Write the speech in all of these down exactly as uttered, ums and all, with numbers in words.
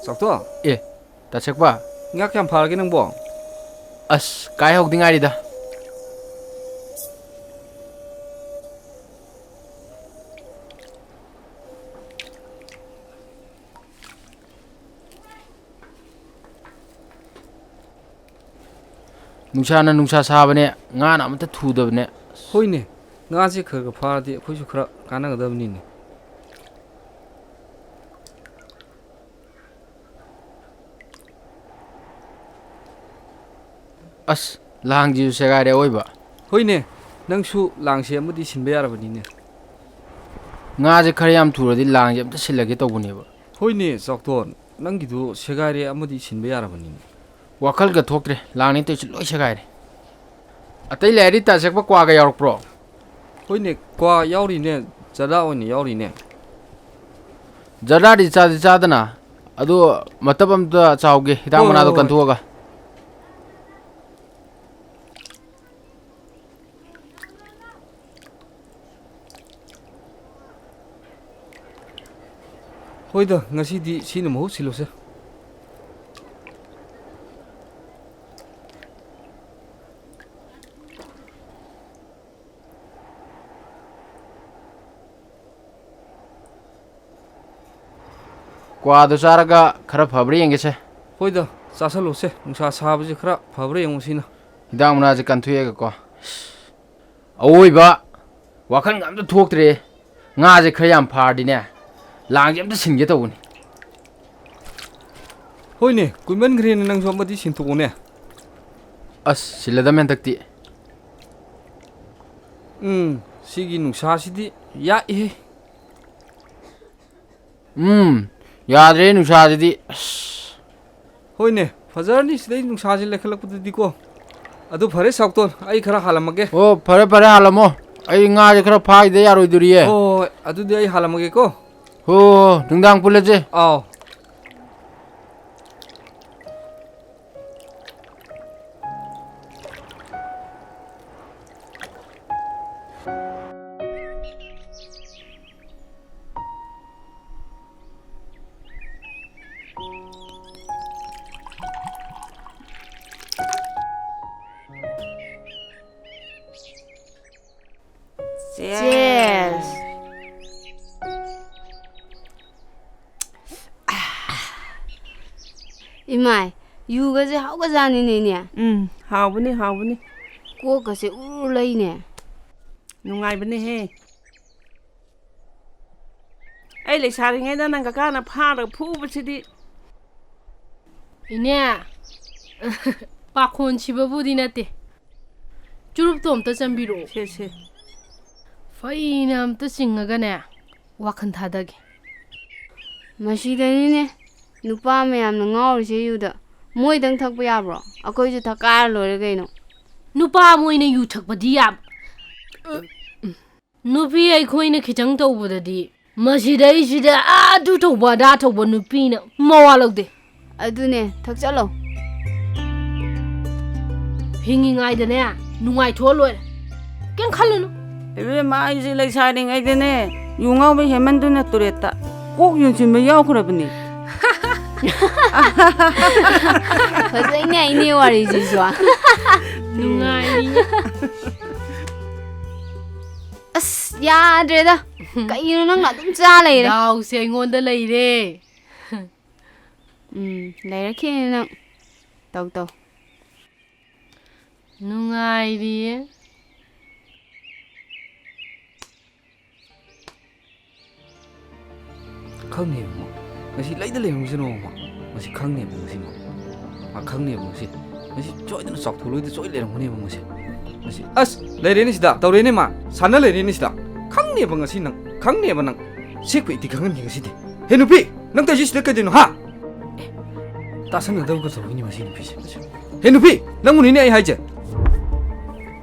ꯆꯥꯎꯊꯣ꯫ ꯑꯦ, ꯇꯥ ꯁꯦꯛꯄ꯫ ꯉꯥ ꯀꯌꯥꯝ ꯐꯥꯔꯒꯦ ꯅꯪꯕꯣ? ꯑꯁ, ꯀꯥꯏ ꯍꯧꯗꯤ ꯉꯥꯏꯔꯤꯗ꯫ ꯅꯨꯡꯁꯥꯅ ꯅꯨꯡꯁꯥ ꯁꯥꯕꯅꯦ, ꯉꯥꯅ ꯑꯃꯠꯇ ꯊꯨꯗꯕꯅꯦ꯫ ꯍꯣꯏꯅꯦ, ꯉꯥꯁꯦ ꯈꯔ ꯈꯔ ꯐꯥꯔꯗꯤ ꯑꯩꯈꯣꯏꯁꯨ ꯈꯔ ꯀꯥꯟꯅꯒꯗꯕꯅꯤꯅꯦ꯫ ꯑꯁ, ꯂꯥꯡꯁꯤꯁꯨ ꯁꯦꯒꯥꯏꯔꯦ ꯑꯑꯣꯏꯕ꯫ ꯍꯣꯏꯅꯦ, ꯅꯪꯁꯨ ꯂꯥꯡꯁꯦ ꯑꯃꯗꯤ ꯁꯤꯟꯕ ꯌꯥꯔꯕꯅꯤꯅꯦ꯫ ꯉꯥꯁꯦ ꯈꯔ ꯌꯥꯝ ꯊꯨꯔꯗꯤ ꯂꯥꯡꯁꯦ ꯑꯝꯇ ꯁꯤꯜꯂꯒꯦ ꯇꯧꯕꯅꯦꯕ꯫ ꯍꯣꯏꯅꯦ, ꯆꯥꯎꯊꯣꯟ, ꯅꯪꯒꯤꯗꯨ ꯁꯦꯒꯥꯏꯔꯦ ꯑꯃꯗꯤ ꯁꯤꯟꯕ ꯌꯥꯔꯕꯅꯤꯅꯦ꯫ ꯋꯥꯈꯜꯒ ꯊꯣꯛꯇ꯭ꯔꯦ, ꯂꯥꯡꯅꯤ ꯇꯧꯔꯤꯁꯦ ꯂꯣꯏ ꯁꯦꯒꯥꯏꯔꯦ꯫ ꯑꯇꯩ ꯂꯩꯔꯗꯤ ꯇꯥ ꯁꯦꯛꯄ ꯀ꯭ꯋꯥꯒ ꯌꯥꯎꯔꯛꯄ꯭ꯔꯣ? ꯍꯣꯏꯅꯦ, ꯀ꯭ꯋꯥ ꯌꯥꯎꯔꯤꯅꯦ, ꯖꯔꯗꯥ ꯑꯣꯏꯅ ꯌꯥꯎꯔꯤꯅꯦ꯫ ꯖꯔꯗꯥꯗꯤ ꯆꯥꯗꯤ ꯆꯥꯗꯅ, ꯑꯗꯨ ꯃꯇꯞ ꯑꯝꯇ ꯆꯥꯎꯒꯦ, ꯍꯤꯗꯥꯛ ꯍꯣꯏ, ꯃꯅꯥꯗꯣ ꯍꯣꯏ, ꯍꯣꯏ꯫ ꯀꯟꯊꯣꯛꯑꯒ꯫ ꯍꯣꯏꯗ, ꯉꯁꯤꯗꯤ ꯁꯤꯅ ꯃꯍꯨꯠ ꯁꯤꯜꯂꯨꯁꯦ꯫ ꯀ꯭ꯋꯥꯗꯣ ꯆꯥꯔꯒ ꯈꯔ ꯐꯕ꯭ꯔꯥ ꯌꯦꯡꯒꯦꯁꯦ꯫ ꯍꯣꯏꯗ, ꯆꯥꯁꯜꯂꯨꯁꯦ꯫ ꯅꯨꯡꯁꯥ ꯁꯥꯕꯁꯦ ꯈꯔ ꯐꯕ꯭ꯔꯥ ꯌꯦꯡꯉꯨ ꯁꯤꯅ꯫ ꯍꯤꯗꯥꯛ ꯃꯅꯥꯁꯦ ꯀꯟꯊꯣꯛꯑꯒꯀꯣ꯫ ꯑꯑꯣꯏꯕ, ꯋꯥꯈꯜꯒ ꯑꯝꯇ ꯊꯣꯛꯇ꯭ꯔꯦ꯫ ꯉꯥꯁꯦ ꯈꯔ ꯌꯥꯝ ꯐꯥꯔꯗꯤꯅꯦ, ꯂꯥꯡꯁꯦ ꯑꯝꯇ ꯁꯤꯟꯒꯦ ꯇꯧꯕꯅꯤ꯫ ꯍꯣꯏꯅꯦ, ꯀꯨꯏꯃꯟꯈ꯭ꯔꯦꯅꯦ, ꯅꯪꯁꯨ ꯑꯃꯗꯤ ꯁꯤꯟꯊꯣꯛꯎꯅꯦ꯫ ꯑꯁ, ꯁꯤꯜꯂꯗꯝꯃꯦ ꯍꯟꯗꯛꯇꯤ꯫ ꯎꯝ, ꯁꯤꯒꯤ ꯅꯨꯡꯁꯥꯁꯤꯗꯤ ꯌꯥꯛꯏꯍꯦ꯫ ꯎꯝ, ꯌꯥꯗ꯭ꯔꯦ ꯅꯨꯡꯁꯥꯁꯤꯗꯤ꯫ ꯑꯁ꯫ ꯍꯣꯏꯅꯦ, ꯐꯖꯔꯅꯤ ꯁꯤꯗꯩ ꯅꯨꯡꯁꯥꯁꯤ ꯂꯩꯈꯠꯂꯛꯄꯗꯗꯤꯀꯣ꯫ ꯑꯗꯨ ꯐꯔꯦ ꯁꯥꯎꯇꯣꯟ, ꯑꯩ ꯈꯔ ꯍꯥꯜꯂꯝꯃꯒꯦ꯫ ꯑꯣ, ꯐꯔꯦ, ꯐꯔꯦ, ꯍꯥꯜꯂꯝꯃꯣ꯫ ꯑꯩ ꯉꯥꯁꯦ ꯈꯔ ꯐꯥꯈꯤꯗ ꯌꯥꯔꯣꯏꯗꯣꯔꯤꯌꯦ꯫ ꯍꯣꯏ, ꯍꯣꯏ, ꯍꯣꯏ, ꯑꯗꯨꯗꯤ ꯑꯩ ꯍꯥꯜꯂꯝꯃꯒꯦꯀꯣ꯫ ꯍꯣ, ꯍꯣ, ꯍꯣ, ꯅꯨꯡꯗꯥꯡ ꯄꯨꯜꯂꯁꯦ꯫ ꯑꯥꯎ꯫ Cheers. ꯏꯃꯥꯏ, ꯌꯨꯒꯁꯦ ꯍꯥꯎꯒꯖꯥꯠꯅꯤꯅꯦ, ꯏꯅꯦ꯫ ꯎꯝ, ꯍꯥꯎꯕꯅꯤ, ꯍꯥꯎꯕꯅꯤ꯫ ꯀꯣꯛꯀꯁꯦ ꯎꯔꯨ ꯂꯩꯅꯦ꯫ ꯅꯨꯡꯉꯥꯏꯕꯅꯦꯍꯦ꯫ ꯑꯩ ꯂꯩꯁꯥꯔꯤꯉꯩꯗ ꯅꯪ ꯀꯀꯥꯅ ꯐꯥꯔꯒ ꯐꯨꯕꯁꯤꯗꯤ꯫ ꯏꯅꯦ, ꯄꯥꯈꯣꯟ ꯁꯤꯕꯕꯨꯗꯤ ꯅꯠꯇꯦ꯫ ꯆꯨꯔꯨꯞꯇꯣ ꯑꯝꯇ ꯆꯟꯕꯤꯔꯛꯑꯣ꯫ ꯁꯦ, ꯁꯦ꯫ ꯐꯩꯅ ꯑꯝꯇ ꯆꯤꯡꯉꯒꯅꯦ, ꯋꯥꯈꯜ ꯊꯥꯗꯒꯦ꯫ ꯃꯁꯤꯗꯅꯤꯅꯦ ꯅꯨꯄꯥ ꯃꯌꯥꯝꯅ ꯉꯥꯎꯔꯤꯁꯦ ꯌꯨꯗ꯫ ꯃꯣꯏꯗꯪ ꯊꯛꯄ ꯌꯥꯕ꯭ꯔꯣ? ꯑꯩꯈꯣꯏꯁꯨ ꯊꯛꯀꯥꯏꯔ ꯂꯣꯏꯔꯦ ꯀꯩꯅꯣ꯫ ꯅꯨꯄꯥ ꯃꯣꯏꯅ ꯌꯨ ꯊꯛꯄꯗꯤ ꯌꯥꯕ꯫ ꯅꯨꯄꯤ ꯑꯩꯈꯣꯏꯅ ꯈꯤꯇꯪ ꯇꯧꯕꯗꯗꯤ ꯃꯁꯤꯗꯩꯁꯤꯗ ꯑꯗꯨ ꯇꯧꯕ ꯑꯗꯥ ꯇꯧꯕ ꯅꯨꯄꯤꯅ ꯃꯋꯥ ꯂꯧꯗꯦ꯫ ꯑꯗꯨꯅꯦ, ꯊꯛꯆꯜꯂꯣ꯫ ꯍꯤꯡꯉꯤꯉꯩꯗꯅꯦ ꯅꯨꯡꯉꯥꯏꯊꯣꯛꯑ ꯂꯣꯏꯔꯦ꯫ ꯀꯩꯝ ꯈꯜꯂꯨꯅꯨ꯫ ꯏꯕꯦꯝꯃ, ꯑꯩꯁꯦ ꯂꯩꯁꯥꯔꯤꯉꯩꯗꯅꯦ ꯌꯨ ꯉꯥꯎꯕ ꯍꯦꯟꯃꯟꯗꯨꯅ ꯇꯨꯔꯦꯠꯇ ꯀꯣꯛ ꯌꯨꯡꯁꯤꯟꯕ ꯌꯥꯎꯈ꯭ꯔꯕꯅꯦ꯫ ꯐꯖꯩꯅꯦ ꯏꯅꯦ ꯋꯥꯔꯤꯁꯤꯁꯨ꯫ ꯅꯨꯡꯉꯥꯏꯔꯤꯌꯦ꯫ ꯑꯁ, ꯌꯥꯗ꯭ꯔꯦꯗ꯫ ꯀꯩꯅꯣ ꯅꯪꯅ ꯑꯗꯨꯝ ꯆꯥ ꯂꯩꯔꯦ? ꯗꯥꯎꯁꯦ ꯑꯩꯉꯣꯟꯗ ꯂꯩꯔꯦ꯫ ꯎꯝ, ꯂꯩꯔꯛꯈꯤꯅꯤ ꯅꯪ꯫ ꯇꯧ, ꯇꯧ꯫ ꯅꯨꯡꯉꯥꯏꯔꯤꯌꯦ꯫ ꯈꯪꯅꯦꯕ ꯃꯥ꯫ ꯉꯁꯤ ꯂꯩꯗ ꯂꯩꯔꯝꯒꯁꯅꯣꯕ ꯃꯥ꯫ ꯉꯁꯤ ꯈꯪꯅꯦꯕ ꯉꯁꯤ ꯃꯥ꯫ ꯃꯥ ꯈꯪꯅꯦꯕ ꯉꯁꯤ꯫ ꯉꯁꯤ ꯁꯣꯏꯗꯅ ꯆꯥꯎꯊꯣꯛꯂꯣꯏꯗ ꯁꯣꯏ ꯂꯩꯔꯝꯒꯅꯦꯕ ꯉꯁꯤ꯫ ꯉꯁꯤ꯫ ꯑꯁ! ꯂꯩꯔꯦꯅꯦ ꯁꯤꯗ꯫ ꯇꯧꯔꯦꯅꯦ ꯃꯥ꯫ ꯁꯥꯟꯅ ꯂꯩꯔꯦꯅꯦ ꯁꯤꯗ꯫ ꯈꯪꯅꯦꯕ ꯉꯁꯤ ꯅꯪ꯫ ꯈꯪꯅꯦꯕ ꯅꯪ꯫ ꯁꯦꯛꯄ ꯏꯗꯤ ꯈꯪꯍꯟꯒꯦ ꯉꯁꯤꯗꯤ꯫ ꯍꯦ ꯅꯨꯄꯤ! ꯅꯪ ꯇꯧꯏꯁꯤ ꯁꯤꯗ ꯀꯩꯗꯧꯅꯣ, ꯍꯥ? ꯑꯦ, ꯇꯥꯁꯟꯅꯗꯕꯒ ꯇꯧꯏꯅꯦ ꯃꯁꯤ ꯅꯨꯄꯤꯁꯦ꯫ ꯍꯦ ꯅꯨꯄꯤ! ꯅꯪꯕꯨꯅꯤꯅꯦ ꯑꯩ ꯍꯥꯏꯁꯦ꯫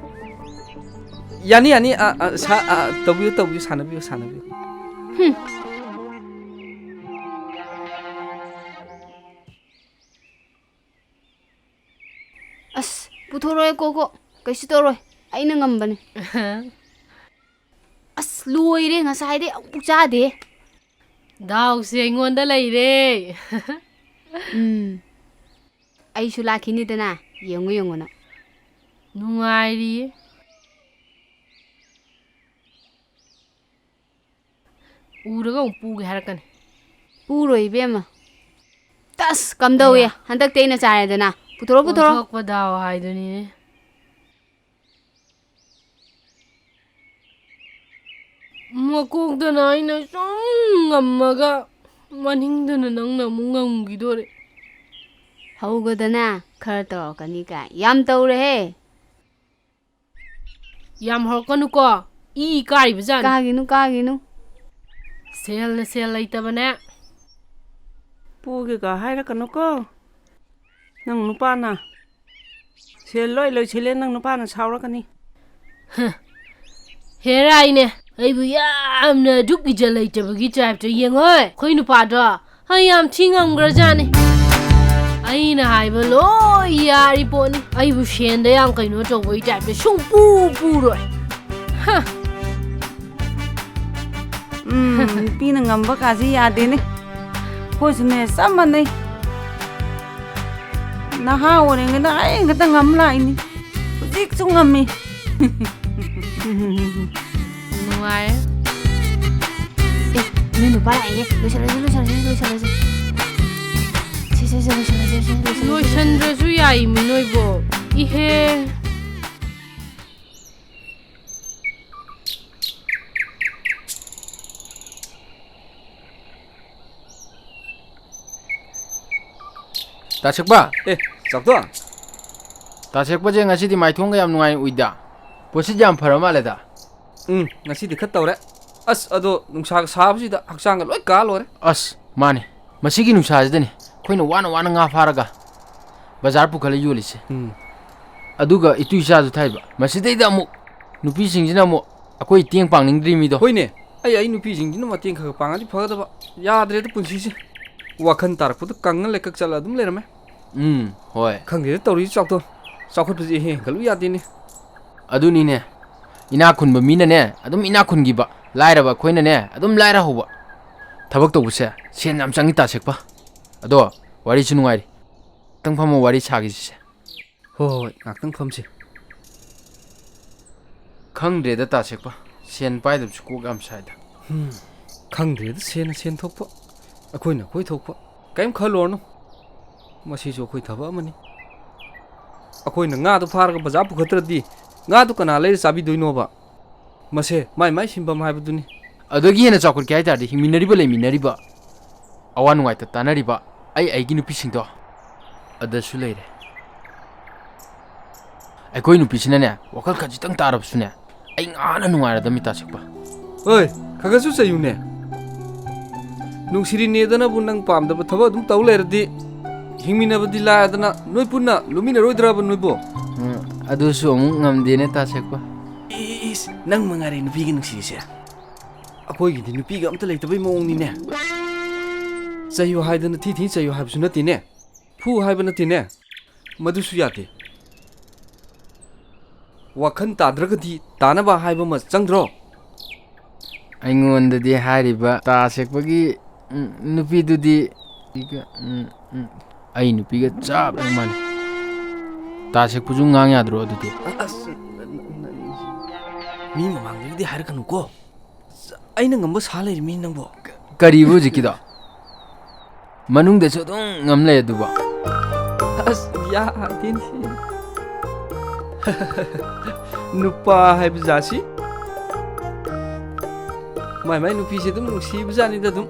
ꯌꯥꯅꯤ, ꯌꯥꯅꯤ꯫ ꯑ, ꯑ, ꯁꯥ-, ꯑ, ꯇꯧꯕꯤꯌꯨ, ꯇꯧꯕꯤꯌꯨ, ꯁꯥꯟꯅꯕꯤꯌꯨ, ꯁꯥꯟꯅꯕꯤꯌꯨ꯫ ꯍꯨꯝ꯫ ꯑꯁ, ꯄꯨꯊꯣꯔꯛꯑꯣ, ꯀꯣꯛ, ꯀꯣꯛ꯫ ꯀꯩꯁꯨ ꯇꯧꯔꯣꯏ꯫ ꯑꯩꯅ ꯉꯝꯕꯅꯦ꯫ ꯑꯁ, ꯂꯣꯏꯔꯦ꯫ ꯉꯁꯥꯏꯗꯩ ꯑꯃꯨꯛ ꯆꯥꯗꯦ꯫ ꯗꯥꯎꯁꯦ ꯑꯩꯉꯣꯟꯗ ꯂꯩꯔꯦ꯫ ꯎꯝ꯫ ꯑꯩꯁꯨ ꯂꯥꯛꯈꯤꯅꯤꯗꯅ꯫ ꯌꯦꯡꯉꯨ, ꯌꯦꯡꯉꯨ ꯅꯪ꯫ ꯅꯨꯡꯉꯥꯏꯔꯤꯌꯦ꯫ ꯎꯔꯒ ꯑꯃꯨꯛ ꯄꯨꯒꯦ ꯍꯥꯏꯔꯛꯀꯅꯤ꯫ ꯄꯨꯔꯣꯏ ꯏꯕꯦꯝꯃ꯫ ꯇꯁ! ꯀꯝꯗꯧꯏ? ꯑꯌꯥ꯫ ꯍꯟꯗꯛꯇꯤ ꯑꯩꯅ ꯆꯥꯔꯦꯗꯅ꯫ ꯄꯨꯊꯣꯔꯛꯑꯣ, ꯄꯨꯊꯣꯔꯛꯑꯣ꯫ ꯑꯣꯟꯊꯣꯛꯄ ꯗꯥꯎ ꯍꯥꯏꯗꯨꯅꯤꯅꯦ꯫ ꯃꯀꯣꯛꯇꯅ ꯑꯩꯅ ꯁꯨꯝ ꯉꯝꯃꯒ, ꯃꯅꯤꯡꯗꯅ ꯅꯪꯅ ꯑꯃꯨꯛ ꯉꯝꯈꯤꯗꯣꯔꯦ꯫ ꯍꯧꯒꯗꯅ ꯈꯔ ꯇꯧꯔꯛꯀꯅꯤ ꯀꯥꯏ꯫ ꯌꯥꯝ ꯇꯧꯔꯦꯍꯦ꯫ ꯌꯥꯝ ꯍꯧꯔꯛꯀꯅꯨꯀꯣ꯫ ꯏ ꯀꯥꯔꯤꯕ ꯖꯥꯠꯅꯤ꯫ ꯀꯥꯒꯤꯅꯨ, ꯀꯥꯒꯤꯅꯨ꯫ ꯁꯦꯜꯅ ꯁꯦꯜ ꯂꯩꯇꯕꯅꯦ꯫ ꯄꯨꯒꯦꯒ ꯍꯥꯏꯔꯛꯀꯅꯨꯀꯣ꯫ ꯅꯪ ꯅꯨꯄꯥꯅ ꯁꯦꯜ ꯂꯣꯏ ꯂꯣꯏꯁꯤꯜꯂꯦ, ꯅꯪ ꯅꯨꯄꯥꯅ ꯁꯥꯎꯔꯛꯀꯅꯤ꯫ ꯍ, ꯍꯦꯔꯥꯏꯅꯦ, ꯑꯩꯕꯨ ꯌꯥꯝꯅ ꯑꯗꯨꯛ ꯏꯖꯠ ꯂꯩꯇꯕꯒꯤ ꯇꯥꯏꯞꯇ꯫ ꯌꯦꯡꯉꯣꯏ, ꯑꯩꯈꯣꯏ ꯅꯨꯄꯥꯗꯣ, ꯍ, ꯌꯥꯝ ꯊꯤ ꯉꯝꯈ꯭ꯔꯖꯥꯠꯅꯤ꯫ ꯑꯩꯅ ꯍꯥꯏꯕ ꯂꯣꯏ ꯌꯥꯔꯤ ꯄꯣꯠꯅꯤ꯫ ꯑꯩꯕꯨ ꯁꯦꯟꯗ ꯌꯥꯝ ꯀꯩꯅꯣ ꯇꯧꯕꯒꯤ ꯇꯥꯏꯞꯇ ꯁꯨꯡꯄꯨ ꯄꯨꯔꯣꯏ꯫ ꯍ꯫ ꯎꯝ, ꯅꯨꯄꯤꯅ ꯉꯝꯕ ꯀꯥꯁꯤ ꯌꯥꯗꯦꯅꯦ꯫ ꯑꯩꯈꯣꯏꯁꯨꯅꯦ ꯆꯞ ꯃꯥꯟꯅꯩ꯫ ꯅꯍꯥ ꯑꯣꯏꯔꯤꯉꯩꯗ ꯑꯩ ꯈꯛꯇ ꯉꯝ ꯂꯥꯛꯏꯅꯤ꯫ ꯍꯧꯖꯤꯛꯁꯨ ꯉꯝꯃꯤ꯫ ꯅꯨꯡꯉꯥꯏ꯫ ꯑꯦ, ꯅꯣꯏ ꯅꯨꯄꯥ ꯂꯥꯛꯑꯦ꯫ ꯂꯣꯏꯁꯜꯂꯁꯤ, ꯂꯣꯏꯁꯜꯂꯁꯤ, ꯂꯣꯏꯁꯜꯂꯁꯤ꯫ ꯁꯦ, ꯁꯦ, ꯁꯦ, ꯂꯣꯏꯁꯜꯂꯁꯤ, ꯁꯦ, ꯂꯣꯏꯁꯜꯂꯁꯤ꯫ ꯂꯣꯏꯁꯟꯗ꯭ꯔꯁꯨ ꯌꯥꯏꯃꯤ ꯅꯣꯏꯕꯣ꯫ ꯏꯍꯦ꯫ ꯇꯥ ꯁꯦꯛꯄ! ꯑꯦ, ꯆꯥꯎꯊꯣ! ꯇꯥ ꯁꯦꯛꯄꯁꯦ ꯉꯁꯤꯗꯤ ꯃꯥꯏꯊꯣꯡꯒ ꯌꯥꯝ ꯅꯨꯡꯉꯥꯏꯅ ꯎꯏꯗ꯫ ꯄꯣꯠꯁꯤꯠ ꯌꯥꯝ ꯐꯔ ꯃꯥꯜꯂꯦꯗ꯫ ꯎꯝ, ꯉꯁꯤꯗꯤ ꯈꯔ ꯇꯧꯔꯦ꯫ ꯑꯁ, ꯑꯗꯣ ꯅꯨꯡꯁꯥꯒ ꯁꯥꯕꯁꯤꯗ ꯍꯛꯆꯥꯡꯒ ꯂꯣꯏ ꯀꯥ ꯂꯣꯏꯔꯦ꯫ ꯑꯁ, ꯃꯥꯅꯦ꯫ ꯃꯁꯤꯒꯤ ꯅꯨꯡꯁꯥꯁꯤꯗꯅꯦ ꯑꯩꯈꯣꯏꯅ ꯋꯥꯅ ꯋꯥꯅ ꯉꯥ ꯐꯥꯔꯒ ꯕꯖꯥꯔ ꯄꯨꯈꯠꯂ ꯌꯣꯜꯂꯤꯁꯦ꯫ ꯎꯝ꯫ ꯑꯗꯨꯒ ꯏꯇꯨ ꯏꯆꯥꯁꯨ ꯊꯥꯛꯏꯕ꯫ ꯃꯁꯤꯗꯩꯗ ꯑꯃꯨꯛ ꯅꯨꯄꯤꯁꯤꯡꯁꯤꯅ ꯑꯃꯨꯛ ꯑꯩꯈꯣꯏ ꯃꯇꯦꯡ ꯄꯥꯡꯅꯤꯡꯗ꯭ꯔꯤ ꯃꯤꯗꯣ꯫ ꯍꯣꯏꯅꯦ, ꯑꯩ, ꯑꯩ ꯅꯨꯄꯤꯁꯤꯡꯁꯤꯅ ꯃꯇꯦꯡ ꯈꯔ ꯈꯔ ꯄꯥꯡꯉꯗꯤ ꯐꯒꯗꯕ꯫ ꯌꯥꯗ꯭ꯔꯦꯗ ꯄꯨꯟꯁꯤꯁꯦ꯫ ꯋꯥꯈꯜ ꯇꯥꯔꯛꯄꯗ ꯀꯪꯉ ꯂꯩꯀꯛ ꯆꯠꯂ ꯑꯗꯨꯝ ꯂꯩꯔꯝꯃꯦ꯫ ꯎꯝ, ꯍꯣꯏ꯫ ꯈꯪꯗꯦꯗ ꯇꯧꯔꯤꯁꯤ ꯆꯥꯎꯊꯣ꯫ ꯆꯥꯎꯈꯠꯄꯁꯦ ꯏꯍꯦꯟ ꯍꯦꯟꯒꯠꯂꯨ ꯌꯥꯗꯦꯅꯦ꯫ ꯑꯗꯨꯅꯤꯅꯦ꯫ ꯏꯅꯥꯛ ꯈꯨꯟꯕ ꯃꯤꯅꯅꯦ ꯑꯗꯨꯝ ꯏꯅꯥꯛ ꯈꯨꯟꯈꯤꯕ, ꯂꯥꯏꯔꯕ ꯑꯩꯈꯣꯏꯅꯅꯦ ꯑꯗꯨꯝ ꯂꯥꯏꯔ ꯍꯧꯕ꯫ ꯊꯕꯛ ꯇꯧꯕꯁꯦ ꯁꯦꯟ ꯌꯥꯝ ꯆꯪꯉꯤ ꯇꯥ ꯁꯦꯛꯄ꯫ ꯑꯗꯣ ꯋꯥꯔꯤꯁꯨ ꯅꯨꯡꯉꯥꯏꯔꯤ꯫ ꯉꯥꯛꯇꯪ ꯐꯝꯃ ꯋꯥꯔꯤ ꯁꯥꯈꯤꯁꯤꯁꯦ꯫ ꯍꯣꯏ, ꯍꯣꯏ, ꯍꯣꯏ, ꯉꯥꯛꯇꯪ ꯐꯝꯁꯤ꯫ ꯈꯪꯗ꯭ꯔꯦꯗ ꯇꯥ ꯁꯦꯛꯄ, ꯁꯦꯟ ꯄꯥꯏꯗꯕꯁꯨ ꯀꯣꯛ ꯌꯥꯝ ꯁꯥꯏꯗ꯫ ꯎꯝ꯫ ꯈꯪꯗ꯭ꯔꯦꯗ, ꯁꯦꯟꯅ ꯁꯦꯟ ꯊꯣꯛꯄ, ꯑꯩꯈꯣꯏꯅ ꯑꯩꯈꯣꯏ ꯊꯣꯛꯄ꯫ ꯀꯔꯤꯝ ꯈꯜꯂꯨꯔꯅꯨ, ꯃꯁꯤꯁꯨ ꯑꯩꯈꯣꯏ ꯊꯕꯛ ꯑꯃꯅꯤ꯫ ꯑꯩꯈꯣꯏꯅ ꯉꯥꯗꯣ ꯐꯥꯔꯒ ꯕꯖꯥꯔ ꯄꯨꯈꯠꯇ꯭ꯔꯗꯤ ꯉꯥꯗꯣ ꯀꯅꯥ ꯂꯩꯔ ꯆꯥꯕꯤꯗꯣꯏꯅꯣꯕ? ꯃꯁꯦ ꯃꯥꯏ ꯃꯥꯏ ꯁꯤꯟꯐꯝ ꯍꯥꯏꯕꯗꯨꯅꯤ꯫ ꯑꯗꯨꯗꯒꯤ ꯍꯦꯟꯅ ꯆꯥꯎꯈꯠꯀꯦ ꯍꯥꯏ ꯇꯥꯔꯗꯤ ꯍꯤꯡꯃꯤꯟꯅꯔꯤꯕ ꯂꯩꯃꯤꯟꯅꯔꯤꯕ, ꯑꯋꯥ ꯅꯨꯡꯉꯥꯏꯇ ꯇꯥꯅꯔꯤꯕ ꯑꯩ ꯑꯩꯒꯤ ꯅꯨꯄꯤꯁꯤꯡꯗꯣ ꯑꯗꯁꯨ ꯂꯩꯔꯦ꯫ ꯑꯩꯈꯣꯏ ꯅꯨꯄꯤꯁꯤꯅꯅꯦ, ꯋꯥꯈꯜ ꯈꯖꯤꯛꯇꯪ ꯇꯥꯔꯕꯁꯨꯅꯦ, ꯑꯩ ꯉꯥꯅ ꯅꯨꯡꯉꯥꯏꯔꯗꯝꯃꯤ, ꯇꯥ ꯁꯦꯛꯄ꯫ ꯍꯣꯏ, ꯈꯔ ꯈꯔꯁꯨ ꯆꯩꯌꯨꯅꯦ꯫ ꯅꯨꯡꯁꯤꯔꯤꯅꯦꯗꯅꯕꯨ ꯅꯪ ꯄꯥꯝꯗꯕ ꯊꯕꯛ ꯑꯗꯨꯝ ꯇꯧ ꯂꯩꯔꯗꯤ ꯍꯤꯡꯃꯤꯟꯅꯕꯗꯤ ꯂꯥꯏꯗꯅ ꯅꯣꯏ ꯄꯨꯟꯅ ꯂꯨꯃꯤꯟꯅꯔꯣꯏꯗ꯭ꯔꯕ ꯅꯣꯏꯕꯣ? ꯎꯝ, ꯑꯗꯨꯁꯨ ꯑꯃꯨꯛ ꯉꯝꯗꯦꯅꯦ, ꯇꯥ ꯁꯦꯛꯄ꯫ ꯏꯁ, ꯅꯪ ꯃꯉꯥꯏꯔꯦ ꯅꯨꯄꯤꯒ ꯅꯨꯡꯁꯤꯔꯤꯁꯦ꯫ ꯑꯩꯈꯣꯏꯒꯤꯗꯤ ꯅꯨꯄꯤꯒ ꯑꯝꯇ ꯂꯩꯇꯕꯩ ꯃꯑꯣꯡꯅꯤꯅꯦ꯫ ꯆꯩꯌꯨ ꯍꯥꯏꯗꯅ ꯊꯤ ꯊꯤ ꯆꯩꯌꯨ ꯍꯥꯏꯕꯁꯨ ꯅꯠꯇꯦꯅꯦ꯫ ꯐꯨ ꯍꯥꯏꯕ ꯅꯠꯇꯦꯅꯦ꯫ ꯃꯗꯨꯁꯨ ꯌꯥꯗꯦ꯫ ꯋꯥꯈꯜ ꯇꯥꯗ꯭ꯔꯒꯗꯤ ꯇꯥꯅꯕ ꯍꯥꯏꯕ ꯑꯃ ꯆꯪꯗ꯭ꯔꯣ? ꯑꯩꯉꯣꯟꯗꯗꯤ ꯍꯥꯏꯔꯤꯕ ꯇꯥ ꯁꯦꯛꯄꯒꯤ, ꯎꯝ, ꯅꯨꯄꯤꯗꯨꯗꯤ ꯏꯒ-, ꯎꯝ, ꯎꯝ, ꯑꯩ ꯅꯨꯄꯤꯒ ꯆꯞ ꯍꯦꯛ ꯃꯥꯟꯅꯩ꯫ ꯇꯥ ꯁꯦꯛꯄꯁꯨ ꯉꯥꯡ ꯌꯥꯗ꯭ꯔꯣ ꯑꯗꯨꯗꯤ? ꯑꯁ, ꯃꯤ ꯃꯃꯥꯡꯗꯒꯤꯗꯤ ꯍꯥꯏꯔꯛꯀꯅꯨꯀꯣ꯫ ꯑꯩꯅ ꯉꯝꯕ ꯁꯥ ꯂꯩꯔꯤꯃꯤ ꯅꯪꯕꯣ꯫ ꯀꯔꯤꯕ ꯍꯧꯖꯤꯛꯀꯤꯗꯣ? ꯃꯅꯨꯡꯗꯁꯨ ꯑꯗꯨꯝ ꯉꯝ ꯂꯩ ꯑꯗꯨꯕꯣ? ꯑꯁ, ꯌꯥꯗꯦꯅꯦ꯫ ꯅꯨꯄꯥ ꯍꯥꯏꯕ ꯖꯥꯠꯁꯤ ꯃꯥꯏ ꯃꯥꯏ ꯅꯨꯄꯤꯁꯦ ꯑꯗꯨꯝ ꯅꯨꯡꯁꯤꯕ ꯖꯥꯠꯅꯤꯗ ꯑꯗꯨꯝ꯫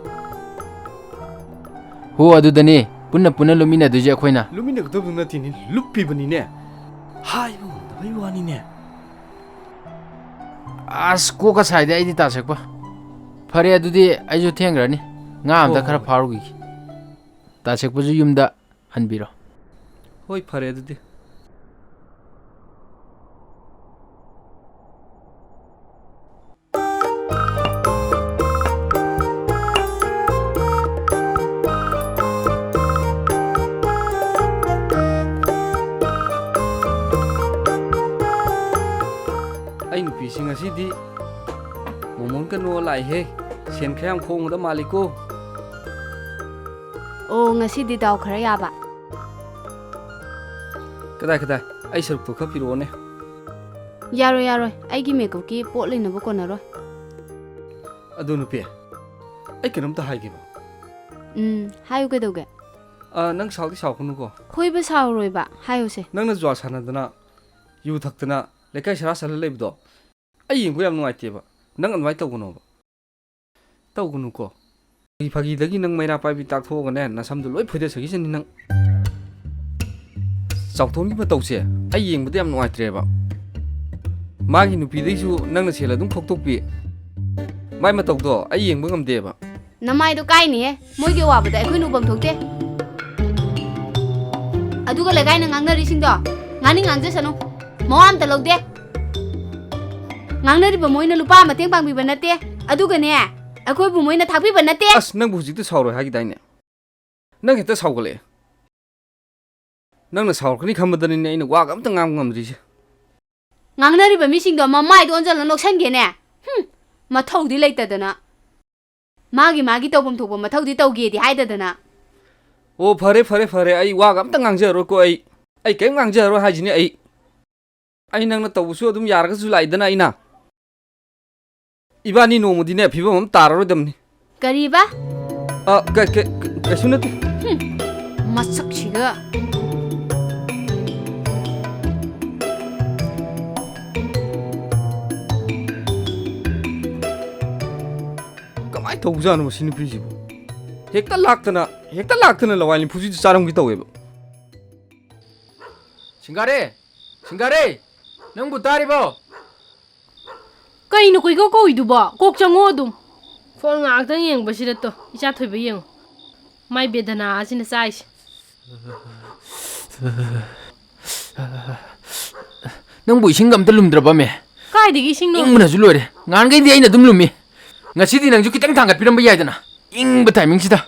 ꯍꯣ, ꯑꯗꯨꯗꯅꯤ ꯄꯨꯟꯅ ꯄꯨꯟꯅ ꯂꯨꯞꯃꯤꯟꯅꯗꯣꯏꯁꯦ ꯑꯩꯈꯣꯏꯅ꯫ ꯂꯨꯞꯃꯤꯟꯅꯒꯗꯕꯗꯨ ꯅꯠꯇꯦꯅꯦ, ꯂꯨꯞꯄꯤꯕꯅꯤꯅꯦ꯫ ꯍꯥꯏꯕ ꯉꯝꯗꯕꯩ ꯋꯥꯅꯤꯅꯦ꯫ ꯑꯁ, ꯀꯣꯛꯀ ꯁꯥꯏꯗ ꯑꯩꯗꯤ, ꯇꯥ ꯁꯦꯛꯄ꯫ ꯐꯔꯦ, ꯑꯗꯨꯗꯤ ꯑꯩꯁꯨ ꯊꯦꯡꯈ꯭ꯔꯅꯤ, ꯉꯥ ꯑꯝꯇ ꯍꯣ, ꯈꯔ ꯍꯣ, ꯍꯣ꯫ ꯐꯥꯔꯨꯈꯤꯒꯦ꯫ ꯇꯥ ꯁꯦꯛꯄꯁꯨ ꯌꯨꯝꯗ ꯍꯟꯕꯤꯔꯣ꯫ ꯍꯣꯏ, ꯐꯔꯦ ꯑꯗꯨꯗꯤ꯫ ꯑꯩ ꯅꯨꯄꯤꯁꯤ ꯉꯁꯤꯗꯤ ꯃꯣꯃꯣꯟ ꯀꯩꯅꯣ ꯂꯥꯛꯏꯍꯦ꯫ ꯁꯦꯟ ꯈꯔ ꯌꯥꯝ ꯈꯣꯡꯒꯗ ꯃꯥꯜꯂꯤꯀꯣ꯫ ꯑꯣ, ꯉꯁꯤꯗꯤ ꯗꯥꯎ ꯈꯔ ꯌꯥꯕ꯫ ꯀꯗꯥꯏ, ꯀꯗꯥꯏ? ꯑꯩ ꯁꯔꯨꯛꯇꯣ ꯈꯔ ꯄꯤꯔꯛꯑꯣꯅꯦ꯫ ꯌꯥꯔꯣꯏ, ꯌꯥꯔꯣꯏ꯫ ꯑꯩꯒꯤ ꯃꯦꯀꯞꯀꯤ ꯄꯣꯠ ꯂꯩꯅꯕ ꯀꯣꯟꯅꯔꯣꯏ꯫ ꯑꯗꯨ ꯅꯨꯄꯤ, ꯑꯩ ꯀꯩꯅꯣꯝꯇ ꯍꯥꯏꯒꯦꯕ꯫ ꯎꯝ, ꯍꯥꯏꯌꯨ, ꯀꯩꯗꯧꯒꯦ? ꯑ, ꯅꯪ ꯁꯥꯎꯗꯤ ꯁꯥꯎꯈꯅꯨꯀꯣ꯫ ꯍꯣꯏꯕ, ꯁꯥꯎꯔꯣꯏꯕ, ꯍꯥꯏꯌꯨꯁꯦ꯫ ꯅꯪꯅ ꯖꯨꯋꯥ ꯁꯥꯟꯅꯗꯅ, ꯌꯨ ꯊꯛꯇꯅ, ꯂꯩꯀꯥꯏ ꯁꯔꯥ ꯁꯜꯂ ꯂꯩꯕꯗꯣ ꯑꯩ ꯌꯦꯡꯕ ꯌꯥꯝ ꯅꯨꯡꯉꯥꯏꯇꯦꯕ꯫ ꯅꯪ ꯑꯗꯨꯃꯥꯏꯅ ꯇꯧꯒꯅꯣꯕ꯫ ꯇꯧꯒꯅꯨꯀꯣ꯫ ꯐꯥꯒꯤ ꯐꯥꯒꯤꯗꯒꯤ ꯅꯪ ꯃꯩꯔꯥ ꯄꯥꯏꯕꯤ ꯇꯥꯛꯊꯣꯛꯑꯒꯅꯦ, ꯅꯁꯝꯗꯣ ꯂꯣꯏ ꯐꯣꯏꯗꯠꯆꯈꯤꯁꯅꯤ ꯅꯪ꯫ ꯆꯥꯎꯊꯣꯛꯀꯤ ꯃꯇꯧꯁꯦ ꯑꯩ ꯌꯦꯡꯕꯗ ꯌꯥꯝ ꯅꯨꯡꯉꯥꯏꯇ꯭ꯔꯦꯕ꯫ ꯃꯥꯒꯤ ꯅꯨꯄꯤꯗꯩꯁꯨ ꯅꯪꯅ ꯁꯦꯜ ꯑꯗꯨꯝ ꯈꯣꯛꯇꯣꯛꯄꯤ꯫ ꯃꯥꯏ ꯃꯇꯧꯗꯣ ꯑꯩ ꯌꯦꯡꯕ ꯉꯝꯗꯦꯕ꯫ ꯅꯃꯥꯏꯗꯣ ꯀꯥꯏꯅꯤꯍꯦ, ꯃꯣꯏꯒꯤ ꯑꯋꯥꯕꯗ ꯑꯩꯈꯣꯏꯅ ꯎꯐꯝ ꯊꯣꯛꯇꯦ꯫ ꯑꯗꯨꯒ ꯂꯩꯀꯥꯏꯅ ꯉꯥꯡꯅꯔꯤꯁꯤꯡꯗꯣ ꯉꯥꯡꯅꯤꯡ ꯉꯥꯡꯖꯁꯅꯨ, ꯃꯋꯥ ꯑꯝꯇ ꯂꯧꯗꯦ꯫ ꯉꯥꯡꯅꯔꯤꯕ ꯃꯣꯏꯅ ꯂꯨꯄꯥ ꯃꯇꯦꯡ ꯄꯥꯡꯕꯤꯕ ꯅꯠꯇꯦ, ꯑꯗꯨꯒꯅꯦ, ꯑꯩꯈꯣꯏꯕꯨ ꯃꯣꯏꯅ ꯊꯥꯛꯄꯤꯕ ꯅꯠꯇꯦ꯫ ꯑꯁ, ꯅꯪꯕꯨ ꯍꯧꯖꯤꯛꯇ ꯁꯥꯎꯔꯣꯏ ꯍꯥꯏꯈꯤꯗꯥꯏꯅꯦ? ꯅꯪ ꯍꯦꯛꯇ ꯁꯥꯎꯒꯠꯂꯛꯑꯦ꯫ ꯅꯪꯅ ꯁꯥꯎꯔꯛꯀꯅꯤ ꯈꯟꯕꯗꯅꯤꯅꯦ ꯑꯩꯅ ꯋꯥꯒ ꯑꯝꯇ ꯉꯥꯡꯕ ꯉꯝꯗ꯭ꯔꯤꯁꯦ꯫ ꯉꯥꯡꯅꯔꯤꯕ ꯃꯤꯁꯤꯡꯗꯣ ꯃꯃꯥꯏꯗꯣ ꯑꯣꯟꯁꯤꯜꯂ ꯅꯣꯛꯁꯟꯒꯦꯅꯦ꯫ ꯍꯨꯝ, ꯃꯊꯧꯗꯤ ꯂꯩꯇꯗꯅ꯫ ꯃꯥꯒꯤ ꯃꯥꯒꯤ ꯇꯧꯐꯝ ꯊꯣꯛꯄ ꯃꯊꯧꯗꯤ ꯇꯧꯒꯦꯗꯤ ꯍꯥꯏꯗꯗꯅ꯫ ꯑꯣ, ꯐꯔꯦ, ꯐꯔꯦ, ꯐꯔꯦ, ꯑꯩ ꯋꯥꯒ ꯑꯝꯇ ꯉꯥꯡꯖꯔꯔꯣꯏꯀꯣ꯫ ꯑꯩ, ꯑꯩ ꯀꯔꯤꯝ ꯉꯥꯡꯖꯔꯔꯣꯏ ꯍꯥꯏꯁꯤꯅꯤ꯫ ꯑꯩ, ꯑꯩ ꯅꯪꯅ ꯇꯧꯕꯁꯨ ꯑꯗꯨꯝ ꯌꯥꯔꯒꯁꯨ ꯂꯥꯛꯏꯗꯅ ꯑꯩꯅ꯫ ꯏꯕꯥꯅꯤ ꯅꯣꯡꯃꯗꯤꯅꯦ ꯐꯤꯕꯝ ꯑꯃ ꯇꯥꯔꯔꯣꯏꯗꯕꯅꯤ꯫ ꯀꯔꯤꯕ? ꯑ, ꯀ-, ꯀ-, ꯀ-, ꯀꯩꯁꯨ ꯅꯠꯇꯦ꯫ ꯍꯨꯝ, ꯃꯁꯛꯁꯤꯒ꯫ ꯀꯃꯥꯏꯅ ꯇꯧꯕꯖꯥꯠꯅꯣ ꯃꯁꯤ ꯅꯨꯄꯤꯁꯤꯕꯨ? ꯍꯦꯛꯇ ꯂꯥꯛꯇꯅ, ꯍꯦꯛꯇ ꯂꯥꯛꯇꯅ ꯂꯋꯥꯏ ꯅꯤꯐꯨꯁꯤꯗ ꯆꯥꯔꯝꯒꯦ ꯇꯧꯋꯦꯕ꯫ ꯁꯤꯡꯒꯥꯔꯦ! ꯁꯤꯡꯒꯥꯔꯦ! ꯅꯪꯕꯨ ꯇꯥꯔꯤꯕꯣ? ꯀꯩꯅꯣ ꯀꯣꯏꯀꯧ ꯀꯧꯏꯗꯨꯕꯣ? ꯀꯣꯛ ꯆꯪꯉꯣ ꯑꯗꯨꯝ꯫ ꯐꯣꯟ ꯉꯥꯏꯍꯥꯛꯇꯪ ꯌꯦꯡꯕꯁꯤꯗ ꯇꯣ, ꯏꯆꯥ ꯊꯣꯏꯕ ꯌꯦꯡꯉꯣ꯫ ꯃꯥꯏ ꯕꯦꯗꯅꯥ ꯑꯁꯤꯅ ꯆꯥꯏꯁꯦ꯫ ꯅꯪꯕꯨ ꯏꯁꯤꯡꯒ ꯑꯝꯇ ꯂꯨꯝꯗ꯭ꯔꯕꯃꯦ? ꯀꯥꯏꯗꯒꯤ ꯏꯁꯤꯡꯅꯣ? ꯏꯪꯕꯅꯁꯨ ꯂꯣꯏꯔꯦ꯫ ꯉꯍꯥꯟꯈꯩꯗꯤ ꯑꯩꯅ ꯑꯗꯨꯝ ꯂꯨꯝꯃꯤ꯫ ꯉꯁꯤꯗꯤ ꯅꯪꯁꯨ ꯈꯤꯇꯪ ꯊꯥꯡꯒꯠꯄꯤꯔꯝꯕ ꯌꯥꯏꯗꯅ꯫ ꯏꯪꯕ ꯇꯥꯏꯃꯤꯡꯁꯤꯗ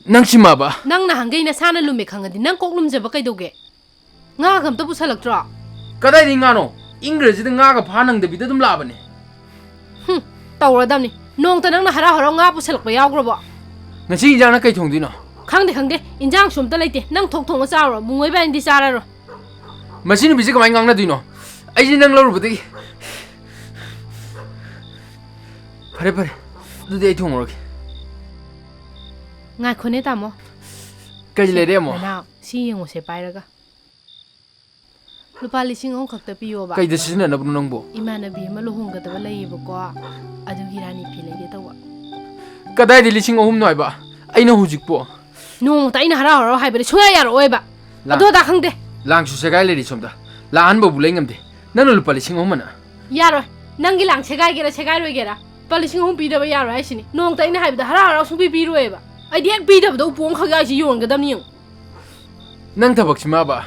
ꯅꯪ ꯁꯤꯃꯕ꯫ ꯅꯪ ꯅꯍꯥꯟꯈꯩ ꯅꯁꯥꯅ ꯂꯨꯝꯃꯦ ꯈꯪꯉꯗꯤ ꯅꯪ ꯀꯣꯛ ꯂꯨꯝꯖꯕ ꯀꯩꯗꯧꯒꯦ? ꯉꯥꯒ ꯑꯝꯇ ꯄꯨꯁꯜꯂꯛꯇ꯭ꯔꯣ? ꯀꯗꯥꯏꯗꯒꯤ ꯉꯥꯅꯣ? ꯏꯪꯈ꯭ꯔꯁꯤꯗ ꯉꯥꯒ ꯐꯥ ꯅꯪꯗꯕꯤꯗ ꯑꯗꯨꯝ ꯂꯥꯛꯑꯕꯅꯦ꯫ ꯍꯨꯝ, ꯇꯧꯔꯗꯝꯅꯤ꯫ ꯅꯣꯡꯇ ꯅꯪꯅ ꯍꯔꯥꯎ ꯍꯔꯥꯎ ꯉꯥ ꯄꯨꯁꯜꯂꯛꯄ ꯌꯥꯎꯈ꯭ꯔꯕꯣ? ꯉꯁꯤ ꯏꯟꯖꯥꯡꯅ ꯀꯩ ꯊꯣꯡꯗꯣꯏꯅꯣ? ꯈꯪꯗꯦ, ꯈꯪꯗꯦ꯫ ꯏꯟꯖꯥꯡꯁꯨ ꯑꯝꯇ ꯂꯩꯇꯦ꯫ ꯅꯪ ꯊꯣꯛ ꯊꯣꯡꯉ ꯆꯥꯔꯨꯔꯣ꯫ ꯃꯨꯡꯉꯣꯏ ꯏꯕꯥꯅꯤꯗꯤ ꯆꯥꯔꯔꯣꯏ꯫ ꯃꯁꯤ ꯅꯨꯄꯤꯁꯦ ꯀꯃꯥꯏꯅ ꯉꯥꯡꯅꯗꯣꯏꯅꯣ? ꯑꯩꯁꯦ ꯅꯪ ꯂꯧꯔꯨꯕꯗꯒꯤ꯫ ꯐꯔꯦ, ꯐꯔꯦ꯫ ꯑꯗꯨꯗꯤ ꯑꯩ ꯊꯣꯡꯉꯨꯔꯒꯦ꯫ ꯉꯥꯏꯈꯣꯅꯦ, ꯇꯥꯃꯣ꯫ ꯀꯩ ꯁꯤ, ꯂꯩꯔꯦ, ꯑꯃꯨꯛ? ꯅꯅꯥꯎ, ꯁꯤ ꯌꯦꯡꯉꯨꯁꯦ ꯄꯥꯏꯔꯒ꯫ ꯂꯨꯄꯥ ꯂꯤꯁꯤꯡ ꯑꯍꯨꯝ ꯈꯛꯇ ꯄꯤꯌꯣꯕ꯫ ꯀꯩꯗ ꯁꯤꯖꯤꯟꯅꯅꯕꯅꯣ ꯅꯪꯕꯣ? ꯏꯃꯥꯟꯅꯕꯤ ꯑꯃ ꯂꯨꯍꯣꯡꯒꯗꯕ ꯂꯩꯌꯦꯕꯀꯣ, ꯑꯗꯨꯒꯤ ꯔꯥꯅꯤ ꯐꯤ ꯂꯩꯒꯦ ꯇꯧꯕ꯫ ꯀꯗꯥꯏꯗ ꯂꯤꯁꯤꯡ ꯑꯍꯨꯝꯅꯣ ꯍꯥꯏꯕ? ꯑꯩꯅ ꯍꯧꯖꯤꯛꯄꯣ? ꯅꯣꯡꯃꯇ ꯑꯩꯅ ꯍꯔꯥꯎ ꯍꯔꯥꯎ ꯍꯥꯏꯕꯗꯤ ꯁꯨꯡꯌꯥ ꯌꯥꯔꯛꯑꯣꯏꯕ꯫ ꯂꯥꯡ-, ꯑꯗꯨ ꯑꯗꯥ ꯈꯪꯗꯦ꯫ ꯂꯥꯡꯁꯨ ꯁꯦꯒꯥꯏ ꯂꯩꯔꯤ ꯁꯣꯝꯗ꯫ ꯂꯥꯛꯍꯟꯕꯕꯨ ꯂꯩ ꯉꯝꯗꯦ꯫ ꯅꯪꯅ ꯂꯨꯄꯥ ꯂꯤꯁꯤꯡ ꯑꯍꯨꯝ ꯑꯅ? ꯌꯥꯔꯣꯏ꯫ ꯅꯪꯒꯤ ꯂꯥꯡ ꯁꯦꯒꯥꯏꯒꯦꯔꯥ ꯁꯦꯒꯥꯏꯔꯣꯏꯒꯦꯔꯥ, ꯂꯨꯄꯥ ꯂꯤꯁꯤꯡ ꯑꯍꯨꯝ ꯄꯤꯗꯕ ꯌꯥꯔꯣꯏ ꯍꯥꯏꯁꯤꯅꯤ꯫ ꯅꯣꯡꯃꯇ ꯑꯩꯅ ꯍꯥꯏꯕꯗ ꯍꯔꯥꯎ ꯍꯔꯥꯎ ꯁꯨꯡꯄꯤ ꯄꯤꯔꯣꯏꯕ꯫ ꯑꯩꯗꯤ ꯍꯦꯛ ꯄꯤꯗꯕꯗ ꯎꯄꯨ ꯑꯃꯈꯛ ꯌꯥꯏꯁꯤ ꯌꯣꯟꯒꯗꯕꯅꯤ ꯌꯦꯡꯉꯨ꯫ ꯅꯪ ꯊꯕꯛꯁꯤꯃꯕ?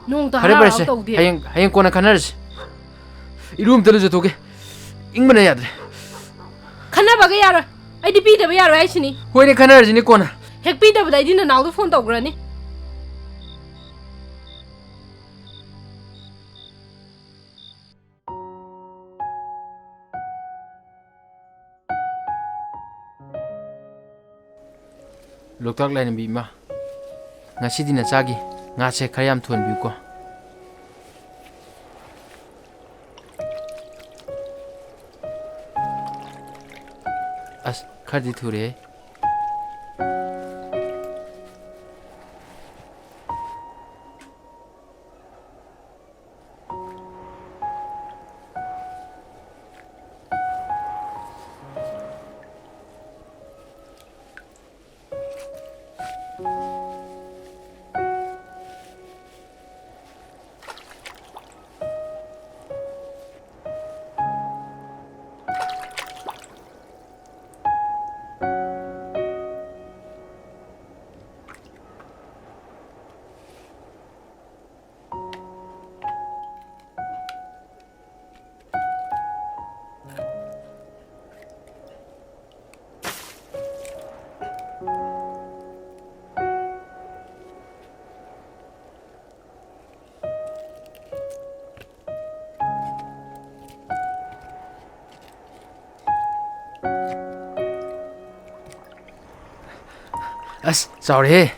ꯅꯣꯡꯃꯇ ꯐꯔꯦ, ꯍꯔꯥꯎ ꯐꯔꯦ, ꯍꯔꯥꯎ ꯁꯦ꯫ ꯇꯧꯗꯦ꯫ ꯍꯌꯦꯡ, ꯍꯌꯦꯡ ꯀꯣꯟꯅ ꯈꯟꯅꯔꯁꯤ꯫ ꯏꯔꯨ ꯑꯝꯇ ꯂꯨꯖꯊꯣꯛꯀꯦ꯫ ꯏꯪꯕꯅ ꯌꯥꯗ꯭ꯔꯦ꯫ ꯈꯟꯅꯕꯒ ꯌꯥꯔꯣꯏ꯫ ꯑꯩꯗꯤ ꯄꯤꯗꯕ ꯌꯥꯔꯣꯏ ꯍꯥꯏꯁꯤꯅꯤ꯫ ꯍꯣꯏꯅꯦ, ꯈꯟꯅꯔꯁꯤꯅꯦ ꯀꯣꯟꯅ꯫ ꯍꯦꯛ ꯄꯤꯗꯕꯗ ꯑꯩꯗꯤ ꯅꯅꯥꯎꯗ ꯐꯣꯟ ꯇꯧꯈ꯭ꯔꯅꯤ꯫ ꯂꯣꯛꯇꯥꯛ ꯂꯥꯏꯔꯦꯝꯕꯤ ꯏꯃꯥ, ꯉꯁꯤꯗꯤ ꯅꯆꯥꯒꯤ ꯉꯥꯁꯦ ꯈꯔ ꯌꯥꯝ ꯊꯣꯡꯕꯤꯌꯨꯀꯣ꯫ ꯑꯁ, ꯈꯔꯗꯤ ꯊꯨꯔꯦꯍꯦ꯫ ꯑꯁ, ꯆꯥꯎꯔꯦꯍꯦ꯫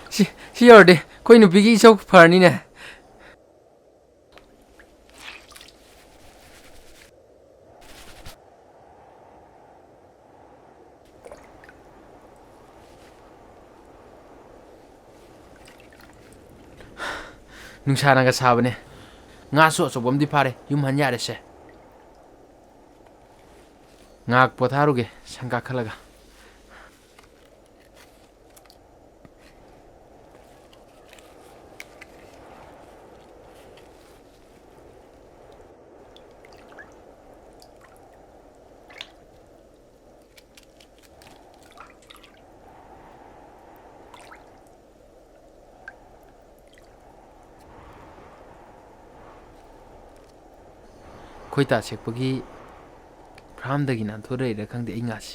ꯁꯤ, ꯁꯤ ꯌꯧꯔꯗꯤ ꯑꯩꯈꯣꯏ ꯅꯨꯄꯤꯒꯤ ꯏꯁꯧ ꯐꯔꯅꯤꯅꯦ꯫ ꯅꯨꯡꯁꯥꯅꯒ ꯁꯥꯕꯅꯦ꯫ ꯉꯥꯁꯨ ꯑꯆꯧꯕ ꯑꯃꯗꯤ ꯐꯥꯔꯦ꯫ ꯌꯨꯝ ꯍꯟ ꯌꯥꯔꯦꯁꯦ꯫ ꯉꯥꯏꯍꯥꯛ ꯄꯣꯊꯥꯔꯨꯒꯦ, ꯁꯪ ꯀꯥꯈꯠꯂꯒ꯫ ꯈꯣꯏꯇꯥ ꯁꯦꯛꯄꯒꯤ ꯐꯥꯔꯝꯗꯒꯤ ꯅꯥꯟꯊꯣꯔꯛꯏꯔꯥ ꯈꯪꯗꯦ ꯑꯩ ꯉꯥꯁꯦ꯫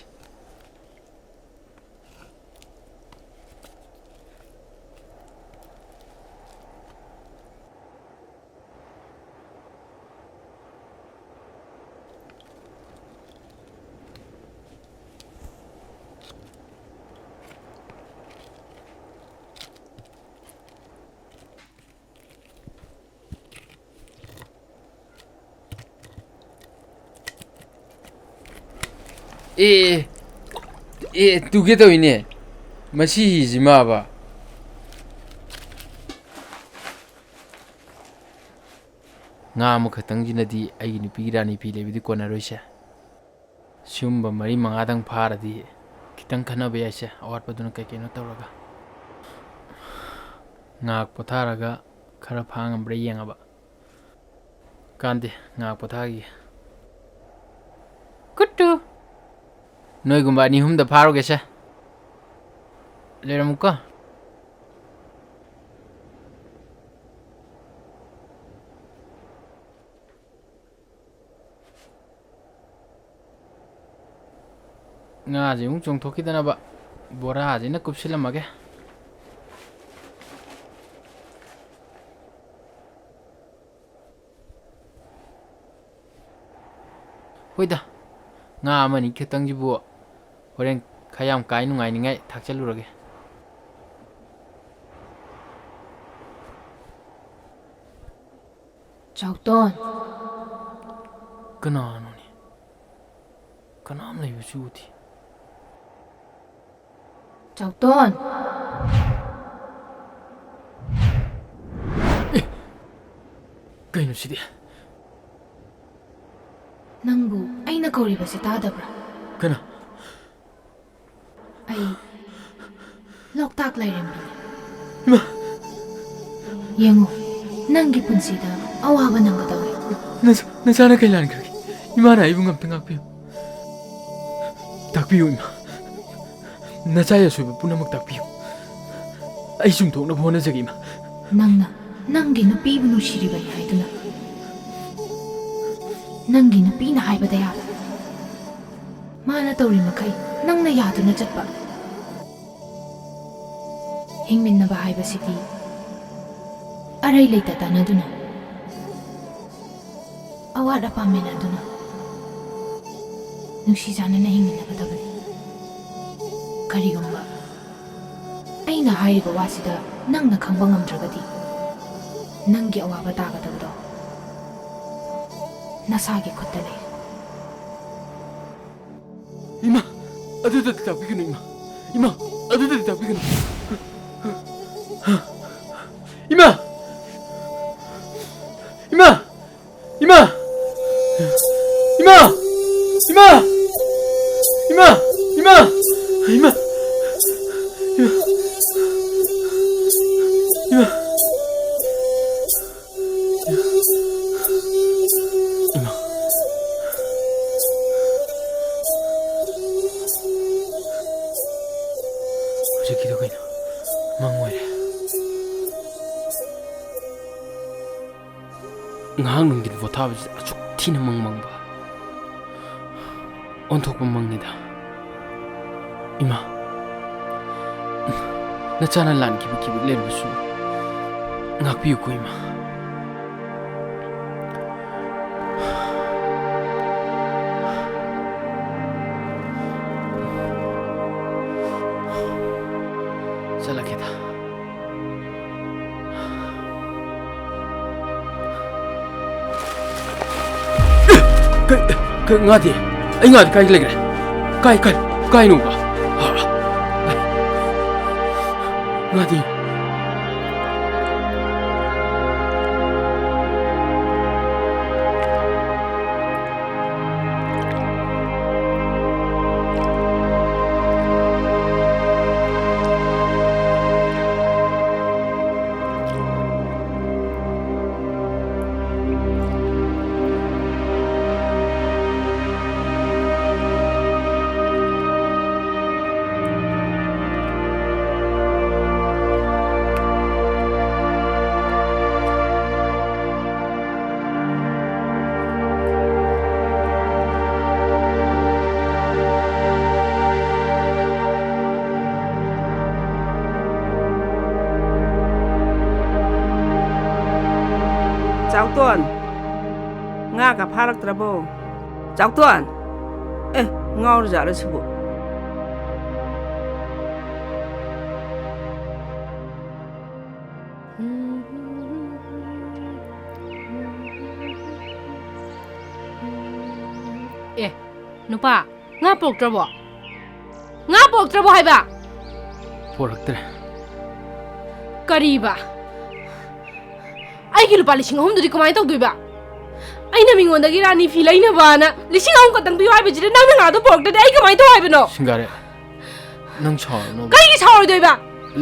ꯑꯦ, ꯑꯦ, ꯑꯦ, ꯇꯨꯒꯦ ꯇꯧꯏꯅꯦ꯫ ꯃꯁꯤ ꯍꯤꯁꯤꯃꯕ꯫ ꯉꯥ ꯑꯃꯈꯛꯇꯪꯁꯤꯅꯗꯤ ꯑꯩꯒꯤ ꯅꯨꯄꯤꯒꯤ ꯔꯥꯅꯤ ꯐꯤ ꯂꯩꯕꯗꯤ ꯀꯣꯟꯅꯔꯣꯏꯁꯦ꯫ ꯁꯤꯒꯨꯝꯕ ꯃꯔꯤ ꯃꯉꯥꯗꯪ ꯐꯥꯔꯗꯤ ꯈꯤꯇꯪ ꯈꯟꯅꯕ ꯌꯥꯏꯁꯦ, ꯑꯋꯥꯠꯄꯗꯨꯅ ꯀꯩ ꯀꯩꯅꯣ ꯇꯧꯔꯒ꯫ ꯉꯥꯏꯍꯥꯛ ꯄꯣꯊꯥꯔꯒ ꯈꯔ ꯐꯥ ꯉꯝꯕ꯭ꯔꯥ ꯌꯦꯡꯉꯕ꯫ ꯀꯥꯟꯗꯦ, ꯉꯥꯏꯍꯥꯛ ꯄꯣꯊꯥꯈꯤꯒꯦ꯫ ꯀꯨꯠꯇꯨ! ꯅꯣꯏꯒꯨꯝꯕ ꯑꯅꯤ ꯑꯍꯨꯝꯗ ꯐꯥꯔꯨꯒꯦꯁꯦ꯫ ꯂꯩꯔꯝꯃꯨꯀꯣ꯫ ꯉꯥꯁꯦ ꯑꯃꯨꯛ ꯆꯣꯡꯊꯣꯛꯈꯤꯗꯅꯕ ꯕꯣꯔꯥꯁꯤꯅ ꯀꯨꯞꯁꯤꯜꯂꯝꯃꯒꯦ꯫ ꯍꯣꯏꯗ, ꯉꯥ ꯑꯃꯅꯤ ꯈꯛꯇꯪꯁꯤꯕꯨ ꯍꯣꯔꯦꯟ ꯈꯔ ꯌꯥꯝ ꯀꯥꯏ ꯅꯨꯡꯉꯥꯏꯅꯤꯉꯥꯏ ꯊꯥꯛꯆꯜꯂꯨꯔꯒꯦ꯫ ꯆꯥꯎꯇꯣꯟ꯫ ꯀꯅꯥꯅꯣꯅꯦ? ꯀꯅꯥꯝ ꯂꯩꯕꯁꯨ ꯎꯗꯦ꯫ ꯆꯥꯎꯇꯣꯟ꯫ ꯑꯦ, ꯀꯩꯅꯣ ꯁꯤꯗꯤ? ꯅꯪꯕꯨ ꯑꯩꯅ ꯀꯧꯔꯤꯕꯁꯦ ꯇꯥꯗꯕ꯭ꯔꯥ? ꯀꯅꯥ? ꯑꯩ ꯂꯣꯛꯇꯥꯛ ꯂꯥꯏꯔꯦꯝꯕꯤꯅꯤ꯫ ꯏꯃꯥ! ꯌꯦꯡꯉꯨ, ꯅꯪꯒꯤ ꯄꯨꯟꯁꯤꯗ ꯑꯋꯥꯕ ꯅꯪꯒꯗꯧꯔꯦ꯫ ꯅꯆꯥ-, ꯅꯆꯥꯅ ꯀꯩ ꯂꯥꯟꯈ꯭ꯔꯒꯦ? ꯏꯃꯥꯅ ꯑꯩꯕꯨ ꯉꯝꯇ ꯉꯥꯛꯄꯤꯌꯨ꯫ ꯇꯥꯛꯄꯤꯌꯨ, ꯏꯃꯥ꯫ ꯅꯆꯥꯒꯤ ꯑꯁꯣꯏꯕ ꯄꯨꯝꯅꯃꯛ ꯇꯥꯛꯄꯤꯌꯨ꯫ ꯑꯩ ꯆꯨꯝꯊꯣꯛꯅꯕ ꯍꯣꯠꯅꯖꯒꯦ, ꯏꯃꯥ꯫ ꯅꯪꯅ ꯅꯪꯒꯤ ꯅꯨꯄꯤꯕꯨ ꯅꯨꯡꯁꯤꯔꯤꯕꯅꯤ ꯍꯥꯏꯗꯨꯅ, ꯅꯪꯒꯤ ꯅꯨꯄꯤꯅ ꯍꯥꯏꯕꯗ ꯌꯥꯕ, ꯃꯥꯅ ꯇꯧꯔꯤ ꯃꯈꯩ ꯅꯪꯅ ꯌꯥꯗꯨꯅ ꯆꯠꯄ꯫ ꯍꯤꯡꯃꯤꯟꯅꯕ ꯍꯥꯏꯕꯁꯤꯗꯤ ꯑꯔꯩ ꯂꯩꯇ ꯇꯥꯟꯅꯗꯨꯅ, ꯑꯋꯥꯠ ꯑꯄꯥ ꯃꯦꯟꯅꯗꯨꯅ ꯅꯨꯡꯁꯤ ꯆꯥꯟꯅꯅ ꯍꯤꯡꯃꯤꯟꯅꯒꯗꯕꯅꯤ꯫ ꯀꯔꯤꯒꯨꯝꯕ ꯑꯩꯅ ꯍꯥꯏꯔꯤꯕ ꯋꯥꯁꯤꯗ ꯅꯪꯅ ꯈꯪꯕ ꯉꯝꯗ꯭ꯔꯒꯗꯤ, ꯅꯪꯒꯤ ꯑꯋꯥꯕ ꯇꯥꯒꯗꯕꯗꯣ ꯅꯁꯥꯒꯤ ꯈꯨꯠꯇ ꯂꯩ꯫ ꯏꯃꯥ, ꯑꯗꯨꯗꯗꯤ ꯇꯥꯛꯄꯤꯒꯅꯨ, ꯏꯃꯥ꯫ ꯏꯃꯥ, ꯑꯗꯨꯗꯗꯤ ꯇꯥꯛꯄꯤꯒꯅꯨ꯫ ꯏꯃꯥ! ꯏꯃꯥ! ꯏꯃꯥ! ꯏꯃꯥ! ꯏꯃꯥ! ꯏꯃꯥ! ꯏꯃꯥ! ꯏꯃꯥ! ꯏꯃꯥ! ꯏꯃꯥ꯫ ꯍꯧꯖꯤꯛꯀꯤꯗꯣ ꯀꯩꯅꯣ? ꯃꯪ ꯑꯣꯏꯔꯦ꯫ ꯉꯥꯏꯍꯥꯛ ꯅꯨꯡꯊꯤꯜ ꯄꯣꯊꯥꯕꯁꯤꯗ ꯑꯁꯨꯛ ꯊꯤꯅ ꯃꯪ ꯃꯪꯕ꯫ ꯑꯣꯟꯊꯣꯛꯄ ꯃꯪꯅꯤꯗ꯫ ꯏꯃꯥ, ꯅꯆꯥꯅ ꯂꯥꯟꯈꯤꯕ ꯀꯤꯕꯤꯛ ꯂꯩꯔꯕꯁꯨ ꯉꯥꯛꯄꯤꯌꯨꯀꯣ, ꯏꯃꯥ꯫ ꯆꯠꯂꯒꯦꯗ꯫ ꯀꯩ, ꯀꯩ, ꯉꯥꯗꯤ? ꯑꯩ ꯉꯥꯗꯤ ꯀꯥꯏ ꯂꯩꯈ꯭ꯔꯦ? ꯀꯥꯏ, ꯀꯥꯏ, ꯀꯥꯏꯅꯣꯕ? ꯍꯥ? ꯉꯥꯗꯤ? ꯉꯥꯒ ꯐꯥꯔꯛꯇ꯭ꯔꯕꯣ? ꯆꯥꯎꯊꯣꯟ! ꯑꯦ, ꯉꯥꯎꯔꯖꯥꯠꯂꯣ ꯁꯤꯕꯨ? ꯑꯦ, ꯅꯨꯄꯥ, ꯉꯥ ꯄꯨꯔꯛꯇ꯭ꯔꯕꯣ? ꯉꯥ ꯄꯨꯔꯛꯇ꯭ꯔꯕꯣ ꯍꯥꯏꯕ? ꯄꯨꯔꯛꯇ꯭ꯔꯦ꯫ ꯀꯔꯤꯕ? ꯑꯩꯒꯤ ꯂꯨꯄꯥ ꯂꯤꯁꯤꯡ ꯑꯍꯨꯝꯗꯨꯗꯤ ꯀꯃꯥꯏꯅ ꯇꯧꯗꯣꯏꯕ? ꯑꯩꯅ ꯃꯤꯉꯣꯟꯗꯒꯤ ꯔꯥꯅꯤ ꯐꯤ ꯂꯩꯅꯕꯅ ꯂꯤꯁꯤꯡ ꯑꯍꯨꯝ ꯈꯛꯇꯪ ꯄꯤꯌꯨ ꯍꯥꯏꯕꯁꯤꯗ ꯅꯪꯅ ꯉꯥꯗꯣ ꯄꯨꯔꯛꯇ꯭ꯔꯗꯤ ꯑꯩ ꯀꯃꯥꯏꯅ ꯇꯧ ꯍꯥꯏꯕꯅꯣ? ꯁꯤꯡꯒꯥꯔꯦ, ꯅꯪ ꯁꯥꯎꯔꯅꯣ꯫ ꯀꯩꯒꯤ ꯁꯥꯎꯔꯣꯏꯗꯣꯏꯕ?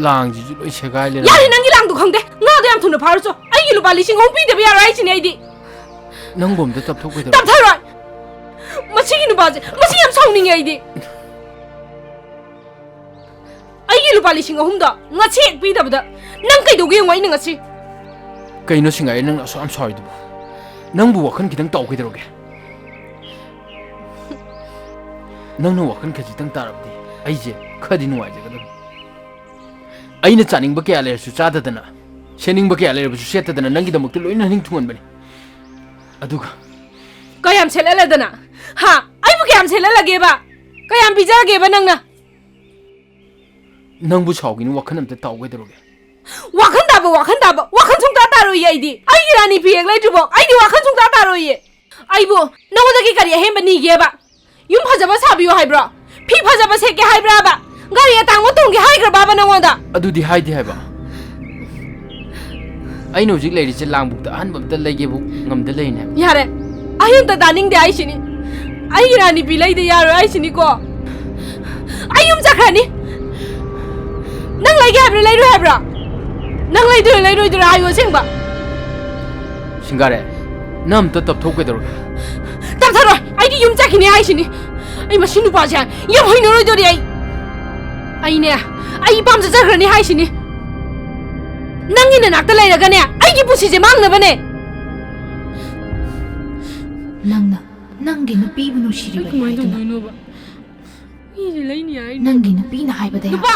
ꯂꯥꯡꯁꯤꯁꯨ ꯂꯣꯏ ꯁꯦꯒꯥꯏ ꯂꯩꯔꯝꯃꯦ꯫ ꯌꯥꯔꯦ, ꯅꯪꯒꯤ ꯂꯥꯡꯗꯣ ꯈꯪꯗꯦ꯫ ꯉꯥꯗꯣ ꯌꯥꯝ ꯊꯨꯅ ꯐꯥꯔꯨꯆꯣ꯫ ꯑꯩꯒꯤ ꯂꯨꯄꯥ ꯂꯤꯁꯤꯡ ꯑꯍꯨꯝ ꯄꯤꯗꯕ ꯌꯥꯔꯣꯏ ꯍꯥꯏꯁꯤꯅꯦ ꯑꯩꯗꯤ꯫ ꯅꯪꯕꯨ ꯑꯝꯇ ꯇꯞꯊꯣꯛꯀꯣꯏꯗꯧꯔꯣ? ꯇꯞꯊꯔꯣꯏ꯫ ꯃꯁꯤꯒꯤ ꯅꯨꯄꯥꯁꯦ, ꯃꯁꯤ ꯌꯥꯝ ꯁꯥꯎꯅꯤꯡꯉꯦ ꯑꯩꯗꯤ꯫ ꯑꯩꯒꯤ ꯂꯨꯄꯥ ꯂꯤꯁꯤꯡ ꯑꯍꯨꯝꯗꯣ ꯉꯁꯤ ꯍꯦꯛ ꯄꯤꯗꯕꯗ ꯅꯪ ꯀꯩꯗꯧꯒꯦ ꯌꯦꯡꯉꯣ ꯑꯩꯅ ꯉꯁꯤ꯫ ꯀꯩꯅꯣ ꯁꯤꯡꯒꯥꯔꯦ, ꯅꯪꯅ ꯑꯁꯨꯛ ꯌꯥꯝ ꯁꯥꯎꯔꯤꯗꯨꯕꯣ? ꯅꯪꯕꯨ ꯋꯥꯈꯜ ꯈꯤꯇꯪ ꯇꯥꯎ ꯀꯩꯗꯧꯔꯒꯦ? ꯅꯪꯅ ꯋꯥꯈꯜ ꯈꯖꯤꯛꯇꯪ ꯇꯥꯔꯕꯗꯤ ꯑꯩꯁꯦ ꯈꯔꯗꯤ ꯅꯨꯡꯉꯥꯏꯖꯒꯗꯕꯅꯤ꯫ ꯑꯩꯅ ꯆꯥꯅꯤꯡꯕ ꯀꯌꯥ ꯂꯩꯔꯁꯨ ꯆꯥꯗꯗꯅ, ꯁꯦꯠꯅꯤꯡꯕ ꯀꯌꯥ ꯂꯩꯔꯕꯁꯨ ꯁꯦꯠꯇꯗꯅ ꯅꯪꯒꯤꯗꯃꯛꯇ ꯂꯣꯏꯅ ꯅꯤꯡ ꯊꯨꯡꯍꯟꯕꯅꯤ꯫ ꯑꯗꯨꯒ ꯀꯌꯥꯝ ꯁꯦꯠꯍꯜꯂꯗꯅ? ꯍꯥ? ꯑꯩꯕꯨ ꯀꯌꯥꯝ ꯁꯦꯠꯍꯜꯂꯒꯦꯕ? ꯀꯌꯥꯝ ꯄꯤꯖꯔꯒꯦꯕ ꯅꯪꯅ? ꯅꯪꯕꯨ ꯁꯥꯎꯒꯤꯅꯤ, ꯋꯥꯈꯜ ꯑꯝꯇ ꯇꯥꯎ ꯀꯩꯗꯧꯔꯒꯦ? ꯋꯥꯈꯜ ꯇꯥꯕ, ꯋꯥꯈꯜ ꯇꯥꯕ, ꯋꯥꯈꯜ ꯁꯨꯡꯇꯥ ꯇꯥꯔꯣꯏꯌꯦ ꯑꯩꯗꯤ꯫ ꯑꯩꯒꯤ ꯔꯥꯅꯤ ꯐꯤ ꯍꯦꯛ ꯂꯩꯗ꯭ꯔꯤꯕꯣ ꯑꯩꯗꯤ ꯋꯥꯈꯜ ꯁꯨꯡꯇꯥ ꯇꯥꯔꯣꯏꯌꯦ꯫ ꯑꯩꯕꯨ ꯅꯉꯣꯟꯗꯒꯤ ꯀꯔꯤ ꯑꯍꯦꯟꯕ ꯅꯤꯒꯦꯕ? ꯌꯨꯝ ꯐꯖꯕ ꯁꯥꯕꯤꯌꯨ ꯍꯥꯏꯕ꯭ꯔꯣ? ꯐꯤ ꯐꯖꯕ ꯁꯦꯠꯀꯦ ꯍꯥꯏꯕ꯭ꯔꯥꯕ? ꯒꯥꯔꯤ ꯑꯇꯥꯡꯕ ꯇꯣꯡꯒꯦ ꯍꯥꯏꯈ꯭ꯔꯕꯥꯕ ꯅꯉꯣꯟꯗ? ꯑꯗꯨꯗꯤ ꯍꯥꯏꯗꯦ ꯍꯥꯏꯕ꯫ ꯑꯩꯅ ꯍꯧꯖꯤꯛ ꯂꯩꯔꯤꯁꯦ ꯂꯥꯡꯕꯨꯛꯇ ꯑꯍꯟꯕ ꯑꯝꯇ ꯂꯩꯒꯦꯕꯨ ꯉꯝꯗ ꯂꯩꯔꯤꯅꯦ ꯍꯥꯏꯕ꯫ ꯌꯥꯔꯦ, ꯑꯩ ꯑꯝꯇ ꯇꯥꯅꯤꯡꯗꯦ ꯍꯥꯏꯁꯤꯅꯤ꯫ ꯑꯩꯒꯤ ꯔꯥꯅꯤ ꯐꯤ ꯂꯩꯗ ꯌꯥꯔꯣꯏ ꯍꯥꯏꯁꯤꯅꯤꯀꯣ꯫ ꯑꯩ ꯌꯨꯝ ꯆꯠꯈ꯭ꯔꯅꯤ꯫ ꯅꯪ ꯂꯩꯒꯦ ꯍꯥꯏꯕ꯭ꯔꯥ ꯂꯩꯔꯣꯏ ꯍꯥꯏꯕ꯭ꯔꯥ? ꯅꯪ ꯂꯩꯗꯣꯏꯔꯥ ꯂꯩꯔꯣꯏꯗꯣꯏꯔꯥ ꯍꯥꯏꯌꯨ ꯑꯁꯦꯡꯕ꯫ ꯁꯤꯡꯒꯥꯔꯦ, ꯅꯪ ꯑꯝꯇ ꯇꯞꯊꯣꯛ ꯀꯩꯗꯧꯔꯒꯦ? ꯇꯞꯊꯔꯣꯏ, ꯑꯩꯗꯤ ꯌꯨꯝ ꯆꯠꯈꯤꯅꯤ ꯍꯥꯏꯁꯤꯅꯤ꯫ ꯑꯩ ꯃꯁꯤ ꯅꯨꯄꯥꯁꯦ ꯌꯥꯝ ꯍꯩꯅꯔꯣꯏꯗꯧꯔꯤ ꯑꯩ꯫ ꯑꯩꯅꯦ, ꯑꯩ ꯏꯄꯥꯝ ꯆꯠꯆꯈ꯭ꯔꯅꯤ ꯍꯥꯏꯁꯤꯅꯤ꯫ ꯅꯪꯒꯤ ꯅꯅꯥꯛꯇ ꯂꯩꯔꯒꯅꯦ, ꯑꯩꯒꯤ ꯄꯨꯟꯁꯤꯁꯦ ꯃꯥꯡꯅꯕꯅꯦ꯫ ꯅꯪꯅ ꯅꯪꯒꯤ ꯅꯨꯄꯤꯕꯨ ꯅꯨꯡꯁꯤꯔꯤꯕꯅꯤ ꯀꯃꯥꯏꯅ ꯍꯥꯏꯗꯨꯅ ꯇꯧꯗꯣꯏꯅꯣꯕ? ꯃꯤꯁꯦ ꯂꯩꯅꯤ ꯍꯥꯏꯅꯤ꯫ ꯅꯪꯒꯤ ꯅꯨꯄꯤꯅ ꯍꯥꯏꯕꯗ ꯌꯥꯕ꯫ ꯅꯨꯄꯥ,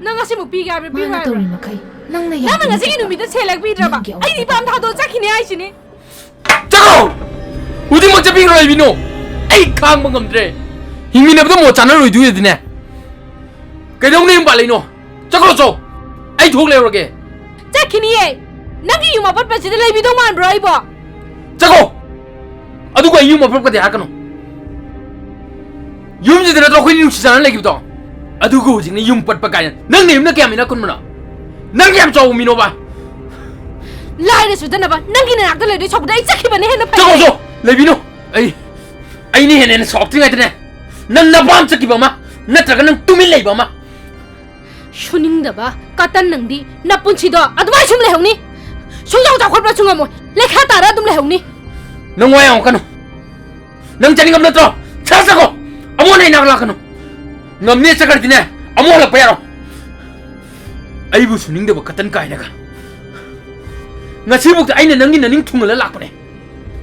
ꯅꯪ ꯑꯁꯤꯃꯨꯛ ꯄꯤꯒꯦ ꯍꯥꯏꯕ꯭ꯔꯥ ꯄꯤꯔꯣꯏ ꯃꯥꯅ ꯍꯥꯏꯕ꯭ꯔꯥ? ꯇꯧꯔꯤ ꯃꯈꯩ ꯅꯪꯅ ꯅꯪꯅ ꯌꯥꯗꯨꯅ ꯉꯁꯤꯒꯤ ꯆꯠꯄ꯫ ꯅꯨꯃꯤꯠꯇ ꯁꯦꯜ ꯍꯦꯛ ꯄꯤꯗ꯭ꯔꯕ ꯅꯪꯒꯤ ꯑꯩꯗꯤ ꯏꯄꯥꯝ ꯑꯋꯥꯠꯄꯗ ꯊꯥꯗꯣꯛꯑ ꯆꯠꯈꯤꯅꯤ ꯍꯥꯏꯁꯤꯅꯤ꯫ ꯆꯠꯈ꯭ꯔꯣ! ꯍꯧꯖꯤꯛꯃꯛ ꯆꯠꯄꯤꯈ꯭ꯔꯣ, ꯂꯩꯕꯤꯅꯨ꯫ ꯑꯩ ꯈꯥꯡꯕ ꯉꯝꯗ꯭ꯔꯦ꯫ ꯍꯤꯡꯃꯤꯟꯅꯕꯗ ꯃꯣꯠ ꯆꯥꯅꯔꯣꯏꯗꯣꯏꯗꯤꯅꯦ꯫ ꯀꯩꯗꯧꯅ ꯌꯨꯝ ꯄꯥꯜꯂꯛꯏꯅꯣ? ꯆꯠꯈ꯭ꯔꯣ ꯆꯣ꯫ ꯑꯩ ꯊꯣꯛ ꯂꯩꯔꯨꯔꯒꯦ꯫ ꯆꯠꯈꯤꯅꯤꯌꯦ꯫ ꯅꯪꯒꯤ ꯌꯨꯝ ꯑꯄꯠꯄꯁꯤꯗ ꯂꯩꯕꯤꯗꯧ ꯃꯥꯟꯕ꯭ꯔꯣ ꯑꯩꯕꯣ? ꯆꯠꯈꯣ! ꯑꯗꯨꯒ ꯑꯩ ꯌꯨꯝ ꯑꯄꯠꯄꯗꯤ ꯍꯥꯏꯔꯛꯀꯅꯨ꯫ ꯌꯨꯝꯁꯤꯗ ꯅꯠꯇ꯭ꯔꯣ ꯑꯩꯈꯣꯏꯅꯤ ꯅꯨꯡꯁꯤ ꯆꯥꯟꯅꯅ ꯂꯩꯈꯤꯕꯗꯣ? ꯑꯗꯨꯒ ꯍꯧꯖꯤꯛꯅ ꯌꯨꯝ ꯄꯠꯄ ꯀꯥꯏꯅ꯫ ꯅꯪ ꯅꯌꯨꯝꯅ ꯀꯌꯥꯝ ꯏꯅꯥꯛ ꯈꯨꯟꯕꯅꯣ? ꯅꯪ ꯀꯌꯥꯝ ꯆꯥꯎꯕ ꯃꯤꯅꯣꯕ? ꯂꯥꯏꯔ ꯁꯨꯗꯅꯕ ꯅꯪꯒꯤ ꯅꯅꯥꯛꯇ ꯂꯩꯗꯣꯏ ꯁꯔꯨꯛꯄꯨꯗꯤ ꯑꯩ ꯆꯠꯈꯤꯕꯅ ꯍꯦꯟꯅ ꯐꯩ꯫ ꯆꯠꯈꯣ ꯆꯣ! ꯂꯩꯕꯤꯅꯨ! ꯑꯩ, ꯑꯩꯅ ꯍꯦꯟꯅ ꯍꯦꯟꯅ ꯁꯥꯎꯔꯛꯇ꯭ꯔꯤꯉꯩꯗꯅꯦ, ꯅꯪ ꯅꯄꯥꯝ ꯆꯠꯈꯤꯕ ꯑꯃ, ꯅꯠꯇ꯭ꯔꯒ ꯅꯪ ꯇꯨꯃꯤꯟ ꯂꯩꯕ ꯑꯃ꯫ ꯁꯨꯅꯤꯡꯗꯕ ꯀꯇꯟ ꯅꯪꯗꯤ ꯅꯄꯨꯟꯁꯤꯗꯣ ꯑꯗꯨꯃꯥꯏ ꯁꯨꯝ ꯂꯩꯍꯧꯅꯤ꯫ ꯁꯨꯡꯆꯥꯎ ꯆꯥꯎꯈꯠꯄꯁꯨ ꯉꯝꯃꯣꯏ꯫ ꯂꯩꯈꯥ ꯇꯥꯔ ꯑꯗꯨꯝ ꯂꯩꯍꯧꯅꯤ꯫ ꯅꯪ ꯋꯥ ꯌꯥꯝ ꯀꯟꯅꯨ꯫ ꯅꯪ ꯆꯠꯅꯤꯡꯉꯕ ꯅꯠꯇ꯭ꯔꯣ? ꯁꯠ ꯆꯠꯈꯣ꯫ ꯑꯃꯨꯛ ꯍꯟꯅ ꯑꯩ ꯅꯥꯛ ꯂꯥꯛꯀꯅꯨ꯫ ꯉꯝꯅꯦ ꯆꯠꯈ꯭ꯔꯗꯤꯅꯦ, ꯑꯃꯨꯛ ꯍꯜꯂꯛꯄ ꯌꯥꯔꯣꯏ꯫ ꯑꯩꯕꯨ ꯁꯨꯅꯤꯡꯗꯕ ꯀꯇꯟ ꯀꯥꯏꯅꯒ꯫ ꯉꯁꯤꯐꯥꯎꯗ ꯑꯩꯅ ꯅꯪꯒꯤ ꯅꯅꯤꯡ ꯊꯨꯡꯍꯜꯂ ꯂꯥꯛꯄꯅꯦ꯫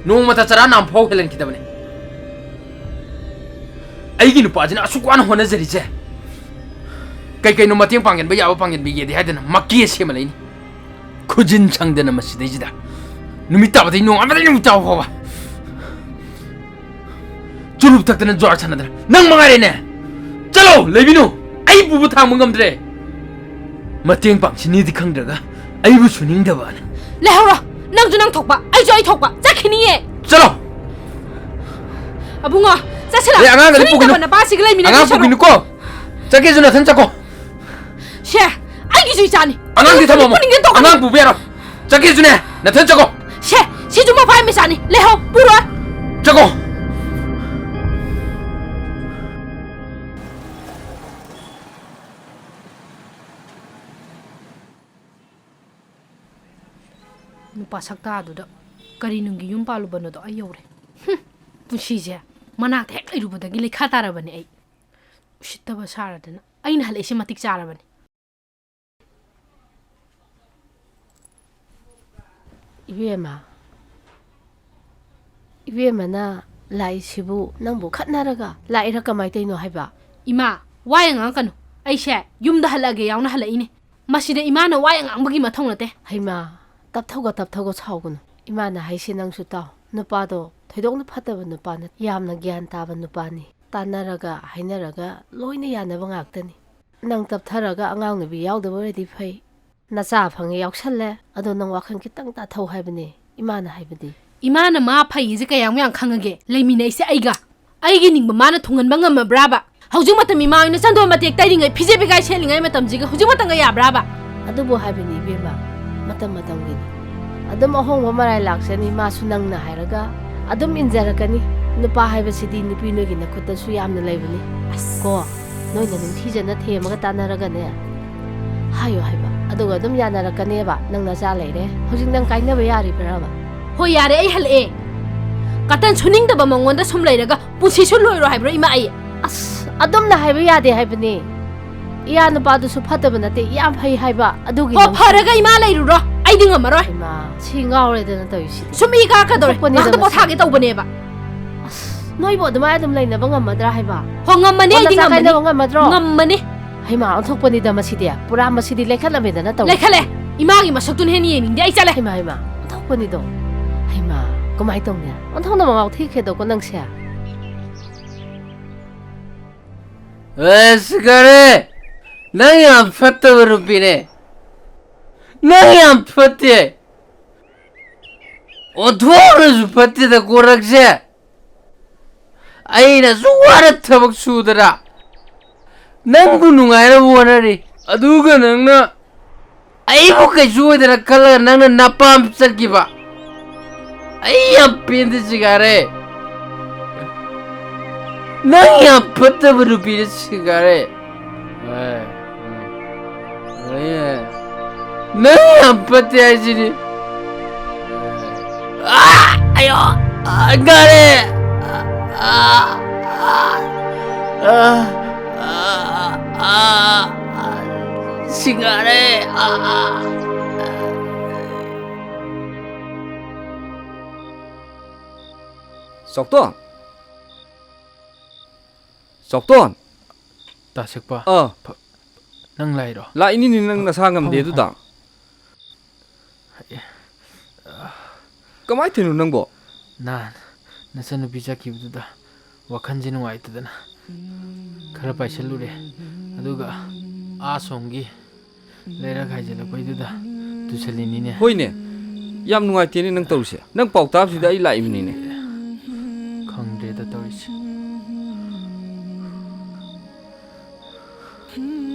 ꯅꯣꯡꯃꯇ ꯆꯔꯥ ꯅꯥꯝꯐꯥꯎ ꯍꯦꯜꯍꯟꯈꯤꯗꯕꯅꯦ꯫ ꯑꯩꯒꯤ ꯅꯨꯄꯥꯁꯤꯅ ꯑꯁꯨꯛ ꯋꯥꯅ ꯍꯣꯠꯅꯖꯔꯤꯁꯦ, ꯀꯩ ꯀꯩꯅꯣ ꯃꯇꯦꯡ ꯄꯥꯡꯖꯟꯕ ꯌꯥꯕ ꯄꯥꯡꯖꯟꯕꯤꯒꯦꯗꯤ ꯍꯥꯏꯗꯅ ꯃꯀꯦ ꯁꯦꯝꯃ ꯂꯩꯅꯤ꯫ ꯈꯨꯖꯤꯟ ꯁꯪꯗꯅ ꯃꯁꯤꯗꯩꯁꯤꯗ ꯅꯨꯃꯤꯠ ꯇꯥꯕꯗꯩ ꯅꯣꯡꯉꯥꯟꯕꯗꯩ ꯅꯨꯃꯤꯠ ꯇꯥꯕ ꯐꯥꯎꯕ ꯆꯨꯔꯨꯞ ꯊꯛꯇꯅ ꯖꯨꯋꯥꯔ ꯁꯥꯟꯅꯗꯅ ꯅꯪ ꯃꯉꯥꯏꯔꯦꯅꯦ꯫ ꯆꯠꯂꯣ, ꯂꯩꯕꯤꯅꯨ꯫ ꯑꯩ ꯄꯨꯕ ꯊꯥꯡꯕ ꯉꯝꯗ꯭ꯔꯦ꯫ ꯃꯇꯦꯡ ꯄꯥꯡꯁꯤꯅꯤꯗꯤ ꯈꯪꯗ꯭ꯔꯒ ꯑꯩꯕꯨ ꯁꯨꯅꯤꯡꯗꯕꯅ꯫ ꯂꯩꯍꯧꯔꯣ꯫ ꯅꯪꯁꯨ ꯅꯪ ꯊꯣꯛꯄ, ꯑꯩꯁꯨ ꯑꯩ ꯊꯣꯛꯄ꯫ ꯆꯠꯈꯤꯅꯤꯌꯦ꯫ ꯆꯠꯂꯣ꯫ ꯑꯕꯨꯡꯉꯣ, ꯆꯠꯁꯤꯔ? ꯑꯦ, ꯑꯉꯥꯡꯒꯗꯤ ꯁꯨꯅꯤꯡꯗꯕ ꯄꯨꯈꯤꯅꯨ꯫ ꯅꯄꯥꯁꯤꯒ ꯂꯩꯃꯤꯟꯅꯗꯣꯏ ꯑꯉꯥꯡ ꯁꯔꯨꯛ꯫ ꯄꯨꯈꯤꯅꯨꯀꯣ꯫ ꯆꯠꯀꯦꯁꯨ ꯅꯊꯟ ꯆꯠꯀꯣ꯫ ꯁꯦ, ꯑꯩꯒꯤꯁꯨ ꯏꯆꯥꯅꯤ꯫ ꯑꯉꯥꯡꯗꯤ ꯊꯝꯃꯝꯃꯣ꯫ ꯄꯨꯅꯤꯡꯗꯦ ꯇꯣꯛꯀꯅꯤ꯫ ꯑꯉꯥꯡ ꯄꯨꯕ ꯌꯥꯔꯣꯏ꯫ ꯆꯠꯀꯦꯁꯨꯅꯦ, ꯅꯊꯟ ꯆꯠꯀꯣ꯫ ꯁꯦ, ꯁꯤꯁꯨ ꯃꯐꯥꯏ ꯃꯆꯥꯅꯤ꯫ ꯂꯩꯍꯧ, ꯄꯨꯔꯣꯏ꯫ ꯆꯠꯀꯣ꯫ ꯅꯨꯄꯥ ꯁꯛꯇꯥꯗꯨꯗ ꯀꯔꯤ ꯅꯨꯡꯒꯤ ꯌꯨꯝ ꯄꯥꯜꯂꯨꯕꯅꯣꯗꯣ ꯑꯩ ꯌꯧꯔꯦ꯫ ꯍꯨꯝ, ꯄꯨꯟꯁꯤꯁꯦ ꯃꯅꯥꯛꯇ ꯍꯦꯛ ꯂꯩꯔꯨꯕꯗꯒꯤ ꯂꯩꯈꯥ ꯇꯥꯔꯕꯅꯦ ꯑꯩ꯫ ꯎꯁꯤꯠꯇꯕ ꯁꯥꯔꯗꯅ꯫ ꯑꯩꯅ ꯍꯜꯂꯛꯏꯁꯦ ꯃꯇꯤꯛ ꯆꯥꯔꯕꯅꯤ꯫ ꯏꯕꯦꯝꯃ, ꯏꯕꯦꯝꯃꯅ ꯂꯥꯛꯏꯁꯤꯕꯨ ꯅꯪꯕꯨ ꯈꯠꯅꯔꯒ ꯂꯥꯛꯏꯔꯥ ꯀꯃꯥꯏ ꯇꯧꯔꯤꯅꯣ ꯍꯥꯏꯕ? ꯏꯃꯥ, ꯋꯥ ꯌꯥꯝ ꯉꯥꯡꯉꯛꯀꯅꯨ꯫ ꯑꯩꯁꯦ ꯌꯨꯝꯗ ꯍꯜꯂꯛꯑꯒꯦ ꯌꯥꯎꯅ ꯍꯜꯂꯛꯏꯅꯦ꯫ ꯃꯁꯤꯗ ꯏꯃꯥꯅ ꯋꯥ ꯌꯥꯝ ꯉꯥꯡꯕꯒꯤ ꯃꯊꯧ ꯅꯠꯇꯦ꯫ ꯍꯩꯃꯥ, ꯇꯞꯊꯧꯒ ꯇꯞꯊꯧꯒ ꯁꯥꯎꯒꯅꯨ꯫ ꯏꯃꯥꯅ ꯍꯥꯏꯁꯤ ꯅꯪꯁꯨ ꯇꯥꯎ꯫ ꯅꯨꯄꯥꯗꯣ ꯊꯣꯏꯗꯣꯛꯅ ꯐꯠꯇꯕ ꯅꯨꯄꯥ ꯅꯠꯇꯦ, ꯌꯥꯝꯅ ꯒ꯭ꯌꯥꯟ ꯇꯥꯕ ꯅꯨꯄꯥꯅꯤ꯫ ꯇꯥꯟꯅꯔꯒ ꯍꯥꯏꯅꯔꯒ ꯂꯣꯏꯅ ꯌꯥꯅꯕ ꯉꯥꯛꯇꯅꯤ꯫ ꯅꯪ ꯇꯞꯊꯔꯒ ꯑꯉꯥꯡ ꯅꯨꯄꯤ ꯌꯥꯎꯗꯕ ꯑꯣꯏꯔꯗꯤ ꯐꯩ꯫ ꯅꯆꯥ ꯐꯪꯉꯦ ꯌꯥꯎꯁꯜꯂꯦ, ꯑꯗꯣ ꯅꯪ ꯋꯥꯈꯜ ꯈꯤꯇꯪ ꯇꯥꯊꯧ ꯍꯥꯏꯕꯅꯦ ꯏꯃꯥꯅ ꯍꯥꯏꯕꯗꯤ꯫ ꯏꯃꯥꯅ ꯃꯥ ꯐꯩ ꯍꯥꯏꯁꯦ ꯀꯌꯥꯝ ꯌꯥꯝ ꯈꯪꯉꯒꯦ? ꯂꯩꯃꯤꯟꯅꯩꯁꯦ ꯑꯩꯒ꯫ ꯑꯩꯒꯤ ꯅꯤꯡꯕ ꯃꯥꯅ ꯊꯨꯡꯍꯟꯕ ꯉꯝꯃꯕ꯭ꯔꯥꯕ? ꯍꯧꯖꯤꯛ ꯃꯇꯝ ꯏꯃꯥ ꯍꯣꯏꯅ ꯆꯟꯗꯣꯟ ꯃꯇꯦꯛ ꯇꯩꯔꯤꯉꯩ, ꯐꯤꯖꯦ ꯐꯤꯒꯥꯏ ꯁꯦꯠꯂꯤꯉꯩ ꯃꯇꯝꯁꯤꯒ ꯍꯧꯖꯤꯛ ꯃꯇꯝꯒ ꯌꯥꯕ꯭ꯔꯥꯕ? ꯑꯗꯨꯕꯨ ꯍꯥꯏꯕꯅꯤ ꯏꯕꯦꯝꯃ, ꯃꯇꯝ ꯃꯇꯝꯒꯤꯅꯤ꯫ ꯑꯗꯨꯝ ꯑꯍꯣꯡꯕ ꯃꯔꯥꯏ ꯂꯥꯛꯆꯅꯤ, ꯃꯥꯁꯨ ꯅꯪꯅ ꯍꯥꯏꯔꯒ ꯑꯗꯨꯝ ꯏꯟꯖꯔꯛꯀꯅꯤ꯫ ꯅꯨꯄꯥ ꯍꯥꯏꯕꯁꯤꯗꯤ ꯅꯨꯄꯤ ꯅꯣꯏꯒꯤ ꯅꯈꯨꯠꯇꯁꯨ ꯌꯥꯝꯅ ꯂꯩꯕꯅꯤ꯫ ꯑꯁ꯫ ꯀꯣ, ꯅꯣꯏꯅ ꯅꯤꯡꯊꯤꯖꯅ ꯊꯦꯝꯃꯒ ꯇꯥꯟꯅꯔꯒꯅꯦ, ꯍꯥꯏꯌꯣ ꯍꯥꯏꯕ꯫ ꯑꯗꯨꯒ ꯑꯗꯨꯝ ꯌꯥꯅꯔꯛꯀꯅꯦꯕ꯫ ꯅꯪ ꯅꯆꯥ ꯂꯩꯔꯦ꯫ ꯍꯧꯖꯤꯛ ꯅꯪ ꯀꯥꯏꯅꯕ ꯌꯥꯔꯤꯕ꯭ꯔꯕ? ꯍꯣꯏ, ꯌꯥꯔꯦ, ꯑꯩ ꯍꯜꯂꯛꯑꯦ꯫ ꯀꯇꯟ ꯁꯨꯅꯤꯡꯗꯕ ꯃꯉꯣꯟꯗ ꯁꯨꯝ ꯂꯩꯔꯒ ꯄꯨꯟꯁꯤꯁꯨ ꯂꯣꯏꯔꯣ ꯍꯥꯏꯕ꯭ꯔꯣ, ꯏꯃꯥ ꯑꯩ? ꯑꯁ, ꯑꯗꯨꯝꯅ ꯍꯥꯏꯕ ꯌꯥꯗꯦ ꯍꯥꯏꯕꯅꯦ꯫ ꯏꯌꯥ ꯅꯨꯄꯥꯗꯨꯁꯨ ꯐꯠꯇꯕ ꯅꯠꯇꯦ, ꯌꯥꯝ ꯐꯩ ꯍꯥꯏꯕ꯫ ꯑꯗꯨꯒꯤ ꯍꯣ, ꯅꯪꯁꯨ ꯐꯔꯒ ꯏꯃꯥ ꯂꯩꯔꯨꯔꯣ, ꯑꯩꯗꯤ ꯉꯝꯃꯔꯣꯏ꯫ ꯍꯩꯃꯥ, ꯁꯤ ꯉꯥꯎꯔꯦꯗꯅ ꯇꯧꯔꯤꯁꯤꯗꯤ꯫ ꯁꯨꯝ ꯏ ꯀꯥꯔꯛꯀꯗꯧꯔꯦ꯫ ꯑꯣꯟꯊꯣꯛꯄꯅꯤꯗ ꯉꯥꯏꯍꯥꯛꯇ ꯃꯁꯤ꯫ ꯄꯣꯊꯥꯒꯦ ꯇꯧꯕꯅꯦꯕ꯫ ꯑꯁ, ꯅꯣꯏꯕꯨ ꯑꯗꯨꯃꯥꯏꯅ ꯑꯗꯨꯝ ꯂꯩꯅꯕ ꯉꯝꯃꯗ꯭ꯔꯥ ꯍꯥꯏꯕ? ꯍꯣ, ꯉꯝꯃꯅꯤ, ꯑꯣ, ꯑꯩꯗꯤ ꯅꯆꯥ ꯉꯝꯃꯅꯤ꯫ ꯀꯥꯏꯅꯕ ꯉꯝꯃꯗ꯭ꯔꯣ? ꯉꯝꯃꯅꯤ꯫ ꯍꯩꯃꯥ, ꯑꯣꯟꯊꯣꯛꯄꯅꯤꯗ ꯃꯁꯤꯗꯤ꯫ ꯄꯨꯔꯥ ꯃꯁꯤꯗꯤ ꯂꯩꯈꯠꯂꯝꯃꯦꯗꯅ ꯇꯧꯔꯤꯁꯤ꯫ ꯂꯩꯈꯠꯂꯦ꯫ ꯏꯃꯥꯒꯤ ꯃꯁꯛꯇꯨꯅ ꯍꯦꯟꯅ ꯌꯦꯡꯅꯤꯡꯗꯦ꯫ ꯑꯩ ꯆꯠꯂꯦ꯫ ꯍꯩꯃꯥ, ꯍꯩꯃꯥ, ꯑꯣꯟꯊꯣꯛꯄꯅꯤꯗꯣ꯫ ꯍꯩꯃꯥ, ꯀꯃꯥꯏꯅ ꯇꯧꯅꯤ? ꯑꯣꯟꯊꯣꯛꯅ ꯃꯉꯥꯎ ꯊꯤꯈ꯭ꯔꯦꯗꯀꯣ ꯅꯪꯁꯦ꯫ ꯑꯦ, ꯁꯤꯀꯥꯔꯤ! ꯅꯪ ꯌꯥꯝ ꯐꯠꯇꯕ ꯅꯨꯄꯤꯅꯦ꯫ ꯅꯪ ꯌꯥꯝ ꯐꯠꯇꯦ꯫ ꯑꯣꯟꯊꯣꯛꯅꯁꯨ ꯐꯠꯇꯦꯗ ꯀꯣꯔꯛꯁꯦ꯫ ꯑꯩꯅ ꯑꯁꯨꯛ ꯋꯥꯅ ꯊꯕꯛ ꯁꯨꯗꯅ ꯅꯪꯕꯨ ꯅꯨꯡꯉꯥꯏꯅꯕ ꯍꯣꯠꯅꯔꯤ, ꯑꯗꯨꯒ ꯅꯪꯅ ꯑꯩꯕꯨ ꯀꯩꯁꯨ ꯑꯣꯏꯗꯅ ꯈꯜꯂꯒ ꯅꯪꯅ ꯅꯄꯥꯝ ꯆꯠꯈꯤꯕ꯫ ꯑꯩ ꯌꯥꯝ ꯄꯦꯟꯗꯦ ꯁꯤꯒꯥꯔꯦ꯫ ꯅꯪ ꯌꯥꯝ ꯐꯠꯇꯕ ꯅꯨꯄꯤꯅꯦ ꯁꯤꯒꯥꯔꯦ꯫ ꯑꯦ, ꯎꯝ꯫ ꯑꯦ, ꯅꯪ ꯌꯥꯝ ꯐꯠꯇꯦ ꯍꯥꯏꯁꯤꯅꯤ꯫ ꯑꯥ, ꯑꯌꯣ, ꯑꯥ, ꯒꯥꯔꯦ꯫ ꯑꯥ, ꯑꯥ, ꯑꯥ, ꯑꯥ, ꯑꯥ, ꯑꯥ, ꯁꯤꯒꯥꯔꯦ꯫ ꯑꯥ, ꯑꯥ꯫ ꯆꯥꯎꯇꯣꯟ! ꯆꯥꯎꯇꯣꯟ! ꯇꯥꯁꯦꯛꯄ꯫ ꯑꯥ꯫ ꯐ-, ꯅꯪ ꯂꯥꯛꯏꯔꯣ? ꯂꯥꯛꯏꯅꯤꯅꯦ, ꯅꯪ ꯐ-, ꯅꯁꯥ ꯉꯝꯗꯦ ꯐꯝꯃꯣ, ꯑꯗꯨꯗ꯫ ꯐꯝꯃꯣ꯫ ꯀꯃꯥꯏ ꯇꯧꯔꯤꯅꯣ ꯅꯪꯕꯣ? ꯅꯍꯥꯟ ꯅꯆꯟꯅꯨꯄꯤ ꯆꯠꯈꯤꯕꯗꯨꯗ ꯋꯥꯈꯜꯁꯦ ꯅꯨꯡꯉꯥꯏꯇꯗꯅ ꯈꯔ ꯄꯥꯏꯁꯜꯂꯨꯔꯦ꯫ ꯑꯗꯨꯒ ꯑꯥ ꯁꯣꯝꯒꯤ ꯂꯩꯔꯛ ꯍꯥꯏꯖꯤꯜꯂꯛꯄꯩꯗꯨꯗ ꯇꯨꯁꯜꯂꯤꯅꯤꯅꯦ꯫ ꯍꯣꯏꯅꯦ, ꯌꯥꯝ ꯅꯨꯡꯉꯥꯏꯇꯦꯅꯦ ꯅꯪ ꯇꯧꯔꯤꯁꯦ꯫ ꯅꯪ ꯄꯥꯎ ꯇꯥꯕꯁꯤꯗ ꯑꯩ ꯂꯥꯛꯏꯕꯅꯤꯅꯦ꯫ ꯈꯪꯗ꯭ꯔꯦꯗ ꯇꯧꯔꯤꯁꯦ꯫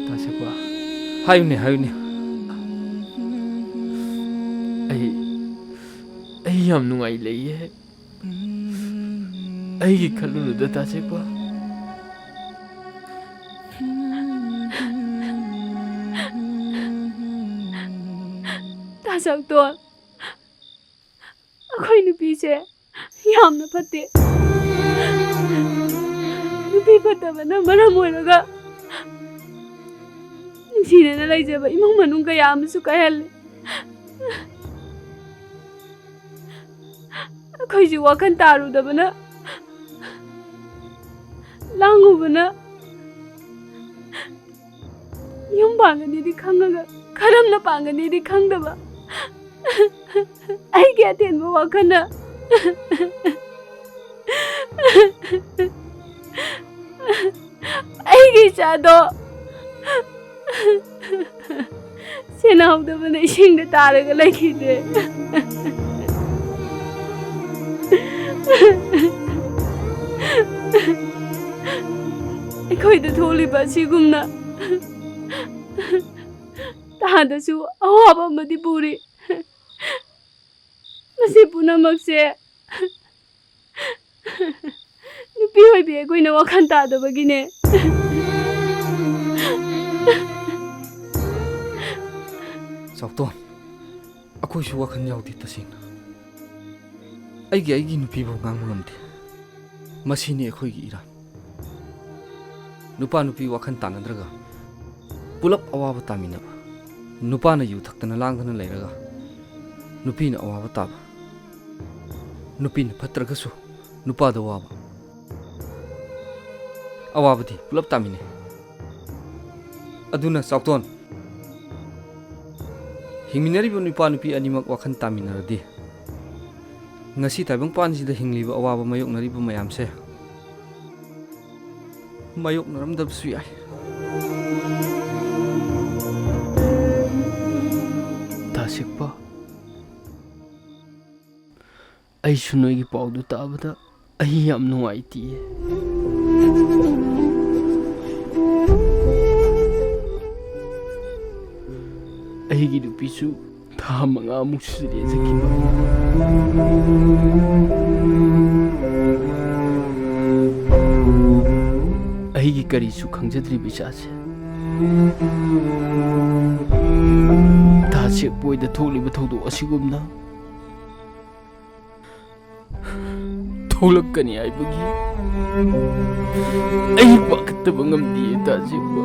ꯇꯥꯁꯦꯀꯣ꯫ ꯍꯥꯏꯌꯨꯅꯦ, ꯍꯥꯏꯌꯨꯅꯦ꯫ ꯑꯩ, ꯑꯩ ꯌꯥꯝ ꯅꯨꯡꯉꯥꯏ ꯂꯩꯌꯦ꯫ ꯑꯩꯒꯤ ꯈꯜꯂꯨꯅꯨꯗ ꯇꯥꯁꯦꯀꯣ꯫ ꯇꯥ ꯆꯥꯎꯇꯣꯟ, ꯑꯩꯈꯣꯏ ꯅꯨꯄꯤꯁꯦ ꯌꯥꯝꯅ ꯐꯠꯇꯦ꯫ ꯅꯨꯄꯤ ꯐꯠꯇꯕꯅ ꯃꯔꯝ ꯑꯣꯏꯔꯒ ꯅꯨꯡꯁꯤꯅꯅ ꯂꯩꯖꯕ ꯏꯃꯨꯡ ꯃꯅꯨꯡ ꯀꯌꯥ ꯑꯃꯁꯨ ꯀꯥꯏꯍꯜꯂꯦ꯫ ꯑꯩꯈꯣꯏꯁꯨ ꯋꯥꯈꯜ ꯇꯥꯔꯨꯗꯕꯅ, ꯂꯥꯡꯉꯨꯕꯅ, ꯌꯨꯝ ꯄꯥꯟꯒꯅꯤꯗꯤ ꯈꯪꯉꯒ ꯀꯔꯝꯅ ꯄꯥꯟꯒꯅꯤꯗꯤ ꯈꯪꯗꯕ ꯑꯩꯒꯤ ꯑꯇꯦꯟꯕ ꯋꯥꯈꯜꯅ ꯑꯩꯒꯤ ꯏꯆꯥꯗꯣ ꯁꯦꯟꯅꯍꯧꯗꯕꯅ ꯏꯁꯤꯡꯗ ꯇꯥꯔꯒ ꯂꯩꯈꯤꯗ꯭ꯔꯦ꯫ ꯑꯩꯈꯣꯏꯗ ꯊꯣꯛꯂꯤꯕ ꯑꯁꯤꯒꯨꯝꯅ ꯇꯥꯗꯁꯨ ꯑꯋꯥꯕ ꯑꯃꯗꯤ ꯄꯨꯔꯤ꯫ ꯃꯁꯤ ꯄꯨꯝꯅꯃꯛꯁꯦ ꯅꯨꯄꯤ ꯑꯣꯏꯕꯤ ꯑꯩꯈꯣꯏꯅ ꯋꯥꯈꯜ ꯇꯥꯗꯕꯒꯤꯅꯦ꯫ ꯆꯥꯎꯇꯣꯟ, ꯑꯩꯈꯣꯏꯁꯨ ꯋꯥꯈꯜ ꯌꯥꯎꯗꯦ ꯇꯁꯦꯡꯅ꯫ ꯑꯩꯒꯤ, ꯑꯩꯒꯤ ꯅꯨꯄꯤꯕꯨ ꯉꯥꯡꯕ ꯉꯝꯗꯦ꯫ ꯃꯁꯤꯅꯤ ꯑꯩꯈꯣꯏꯒꯤ ꯏꯔꯥꯟ꯫ ꯅꯨꯄꯥ ꯅꯨꯄꯤ ꯋꯥꯈꯜ ꯇꯥꯅꯗ꯭ꯔꯒ ꯄꯨꯂꯞ ꯑꯋꯥꯕ ꯇꯥꯃꯤꯟꯅꯕ꯫ ꯅꯨꯄꯥꯅ ꯌꯨ ꯊꯛꯇꯅ ꯂꯥꯡꯗꯅ ꯂꯩꯔꯒ ꯅꯨꯄꯤꯅ ꯑꯋꯥꯕ ꯇꯥꯕ꯫ ꯅꯨꯄꯤꯅ ꯐꯠꯇ꯭ꯔꯒꯁꯨ ꯅꯨꯄꯥꯗ ꯋꯥꯕ꯫ ꯑꯋꯥꯕꯗꯤ ꯄꯨꯂꯞ ꯇꯥꯃꯤꯟꯅꯩ꯫ ꯑꯗꯨꯅ ꯆꯥꯎꯇꯣꯟ, ꯍꯤꯡꯃꯤꯟꯅꯔꯤꯕ ꯅꯨꯄꯥ ꯅꯨꯄꯤ ꯑꯅꯤꯃꯛ ꯋꯥꯈꯜ ꯇꯥꯃꯤꯟꯅꯔꯗꯤ ꯉꯁꯤ ꯇꯥꯏꯕꯪꯄꯥꯟꯁꯤꯗ ꯍꯤꯡꯂꯤꯕ ꯑꯋꯥꯕ ꯃꯥꯌꯣꯛꯅꯔꯤꯕ ꯃꯌꯥꯝꯁꯦ ꯃꯥꯌꯣꯛꯅꯔꯝꯗꯕꯁꯨ ꯌꯥꯏ꯫ ꯇꯥꯁꯦꯛꯄ, ꯑꯩꯁꯨ ꯅꯣꯏꯒꯤ ꯄꯥꯎꯗꯨ ꯇꯥꯕꯗ ꯑꯩ ꯌꯥꯝ ꯅꯨꯡꯉꯥꯏꯇꯤꯌꯦ꯫ ꯑꯩꯒꯤ ꯅꯨꯄꯤꯁꯨ ꯊꯥ ꯃꯉꯥꯃꯨꯛ ꯁꯨꯔꯦ ꯆꯠꯈꯤꯕ꯫ ꯑꯩꯒꯤ ꯀꯔꯤꯁꯨ ꯈꯪꯖꯗ꯭ꯔꯤꯕ ꯏꯆꯥꯁꯦ ꯇꯥꯁꯦꯛꯄ ꯍꯣꯏꯗ ꯊꯣꯛꯂꯤꯕ ꯊꯧꯗꯣꯛ ꯑꯁꯤꯒꯨꯝꯅ ꯊꯣꯛꯂꯛꯀꯅꯤ ꯍꯥꯏꯕꯒꯤ ꯑꯩ ꯄꯥꯈꯠꯇꯕ ꯉꯝꯗꯤꯌꯦ, ꯇꯥꯁꯦꯛꯄ꯫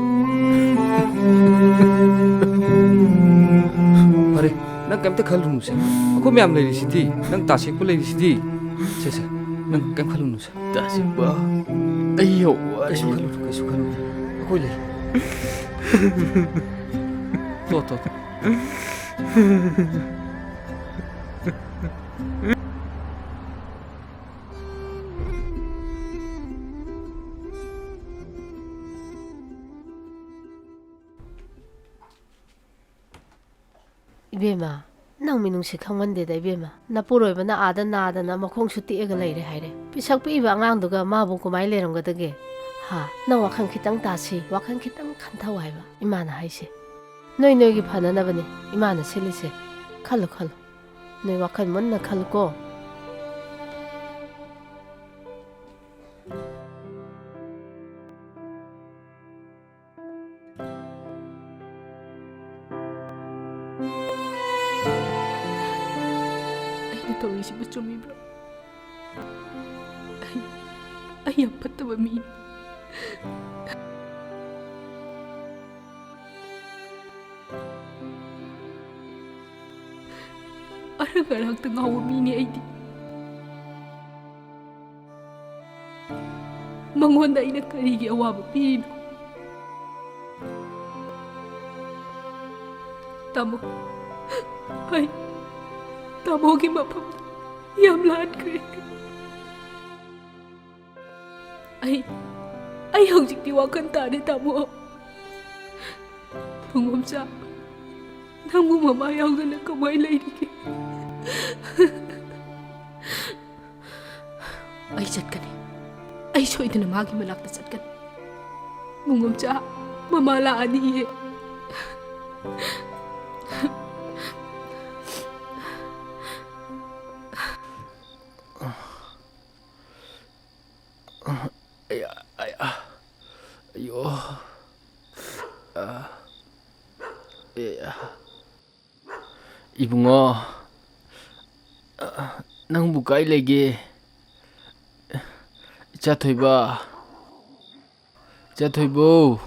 ꯐꯔꯦ, ꯅꯪ ꯀꯩꯝꯇ ꯈꯜꯂꯨꯅꯨꯁꯦ, ꯑꯩꯈꯣꯏ ꯃꯌꯥꯝ ꯂꯩꯔꯤꯁꯤꯗꯤ, ꯅꯪ ꯇꯥꯁꯦꯛꯄ ꯂꯩꯔꯤꯁꯤꯗꯤ꯫ ꯁꯦ, ꯁꯦ, ꯅꯪ ꯀꯩꯝ ꯈꯜꯂꯨꯅꯨꯁꯦ꯫ ꯇꯥꯁꯦꯛꯄ, ꯑꯩ ꯌꯥꯝ ꯋꯥꯔꯦ꯫ ꯀꯩꯁꯨ ꯈꯜꯂꯨꯅꯨ, ꯀꯩꯁꯨ ꯈꯜꯂꯨꯅꯨ, ꯑꯩꯈꯣꯏ ꯂꯩ꯫ ꯇꯣ, ꯇꯣ, ꯇꯣ꯫ ꯏꯕꯦꯝꯃ, ꯅꯪ ꯃꯤꯅꯨꯡꯁꯤ ꯈꯪꯃꯟꯗꯦꯗ ꯏꯕꯦꯝꯃ꯫ ꯅꯄꯨꯔꯣꯏꯕꯅ ꯑꯥꯗ ꯅꯥꯗꯅ ꯃꯈꯣꯡꯁꯨ ꯇꯦꯛꯑꯒ ꯂꯩꯔꯦ ꯍꯥꯏꯔꯦ꯫ ꯄꯤꯁꯛ ꯄꯤꯛꯏꯕ ꯑꯉꯥꯡꯗꯨꯒ ꯃꯥꯕꯨ ꯀꯃꯥꯏꯅ ꯂꯩꯔꯝꯒꯗꯒꯦ? ꯍꯥ? ꯅꯪ ꯋꯥꯈꯜ ꯈꯤꯇꯪ ꯇꯥꯁꯤ, ꯋꯥꯈꯜ ꯈꯤꯇꯪ ꯈꯟꯊꯧ ꯍꯥꯏꯕ ꯏꯃꯥꯅ ꯍꯥꯏꯁꯦ꯫ ꯅꯣꯏ ꯅꯣꯏꯒꯤ ꯐꯅꯅꯕꯅꯦ ꯏꯃꯥꯅ ꯁꯤꯜꯂꯤꯁꯦ꯫ ꯈꯜꯂꯨ, ꯈꯜꯂꯨ꯫ ꯅꯣꯏ ꯋꯥꯈꯜ ꯃꯨꯟꯅ ꯈꯜꯂꯨꯀꯣ꯫ ꯑꯩꯅ ꯇꯧꯔꯤꯁꯤꯕꯨ ꯆꯨꯝꯃꯤꯕ꯭ꯔꯣ? ꯑꯩ, ꯑꯩ ꯌꯥꯝ ꯐꯠꯇꯕ ꯃꯤꯅꯤ꯫ ꯑꯔꯪ ꯑꯔꯥꯛꯇ ꯉꯥꯎꯕ ꯃꯤꯅꯤ ꯑꯩꯗꯤ꯫ ꯃꯉꯣꯟꯗ ꯑꯩꯅ ꯀꯔꯤꯒꯤ ꯑꯋꯥꯕ ꯄꯤꯔꯤꯅꯣ? ꯇꯥꯃꯣ, ꯑꯩ ꯇꯥꯃꯣꯒꯤ ꯃꯐꯝꯗ ꯌꯥꯝ ꯂꯥꯟꯈ꯭ꯔꯦ꯫ ꯑꯩ, ꯑꯩ ꯍꯧꯖꯤꯛꯇꯤ ꯋꯥꯈꯜ ꯇꯥꯔꯦ, ꯇꯥꯃꯣ꯫ ꯄꯨꯡꯉꯣꯝꯆꯥ, ꯅꯪꯕꯨ ꯃꯃꯥ ꯌꯥꯎꯗꯅ ꯀꯃꯥꯏ ꯂꯩꯔꯤꯒꯦ? ꯑꯩ ꯆꯠꯀꯅꯤ꯫ ꯑꯩ ꯁꯣꯏꯗꯅ ꯃꯥꯒꯤ ꯃꯅꯥꯛꯇ ꯆꯠꯀꯅꯤ꯫ ꯄꯨꯡꯉꯣꯝꯆꯥ, ꯃꯃꯥ ꯂꯥꯛꯑꯅꯤꯌꯦ꯫ ꯑꯌꯥ, ꯑꯌꯥ, ꯑꯌꯣ꯫ ꯑ, ꯑꯌꯥ꯫ ꯏꯕꯨꯡꯉꯣ, ꯅꯪꯕꯨ ꯀꯥꯏ ꯂꯩꯒꯦ? ꯏꯆꯥ ꯊꯣꯏꯕ, ꯏꯆꯥ ꯊꯣꯏꯕꯧ꯫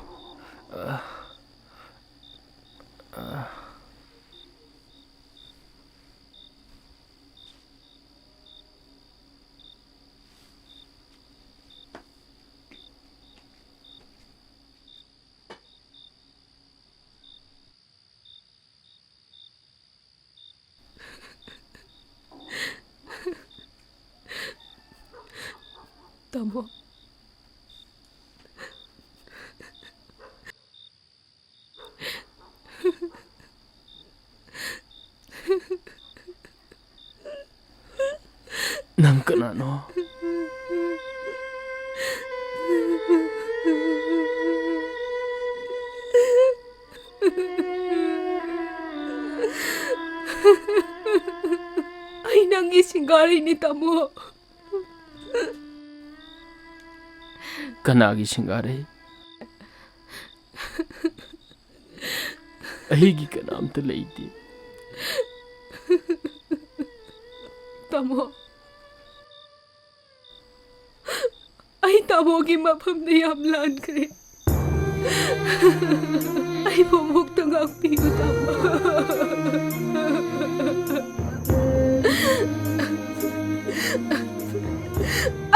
ꯇꯥꯃꯣ꯫ ꯅꯪ ꯀꯅꯥꯅꯣ? ꯑꯩ ꯅꯪꯒꯤ ꯁꯤꯡꯒꯥꯔꯩꯅꯤ, ꯇꯥꯃꯣ꯫ ꯀꯅꯥꯒꯤ ꯁꯤꯡꯒꯥꯔꯩ? ꯑꯩꯒꯤ ꯀꯅꯥꯝꯇ ꯂꯩꯇꯦ꯫ ꯇꯥꯃꯣ, ꯑꯩ ꯇꯥꯃꯣꯒꯤ ꯃꯐꯝꯗ ꯌꯥꯝ ꯂꯥꯟꯈ꯭ꯔꯦ꯫ ꯑꯩꯕꯨ ꯑꯃꯨꯛꯇ ꯉꯥꯛꯄꯤꯌꯨ, ꯇꯥꯃꯣ꯫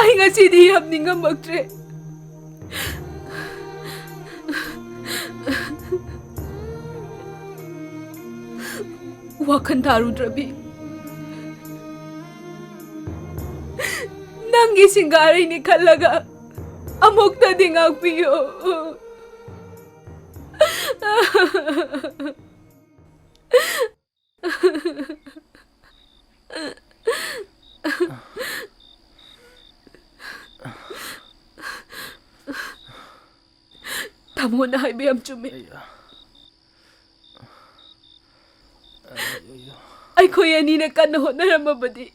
ꯑꯩ ꯉꯁꯤꯗꯤ ꯌꯥꯝ ꯅꯤꯡꯉꯝꯃꯛꯇ꯭ꯔꯦ꯫ ꯋꯥꯈꯜ ꯇꯥꯔꯨꯗ꯭ꯔꯕꯤ꯫ ꯅꯪꯒꯤ ꯁꯤꯡꯒꯥꯔꯩꯅꯤ ꯈꯜꯂꯒ ꯑꯃꯨꯛꯇꯗꯤ ꯉꯥꯛꯄꯤꯌꯨ꯫ ꯇꯥꯃꯣꯅ ꯍꯥꯏꯕ ꯌꯥꯝ ꯆꯨꯝꯃꯤ꯫ ꯑꯩꯈꯣꯏ ꯑꯅꯤꯅ ꯀꯟꯅ ꯍꯣꯠꯅꯔꯝꯃꯕꯗꯤ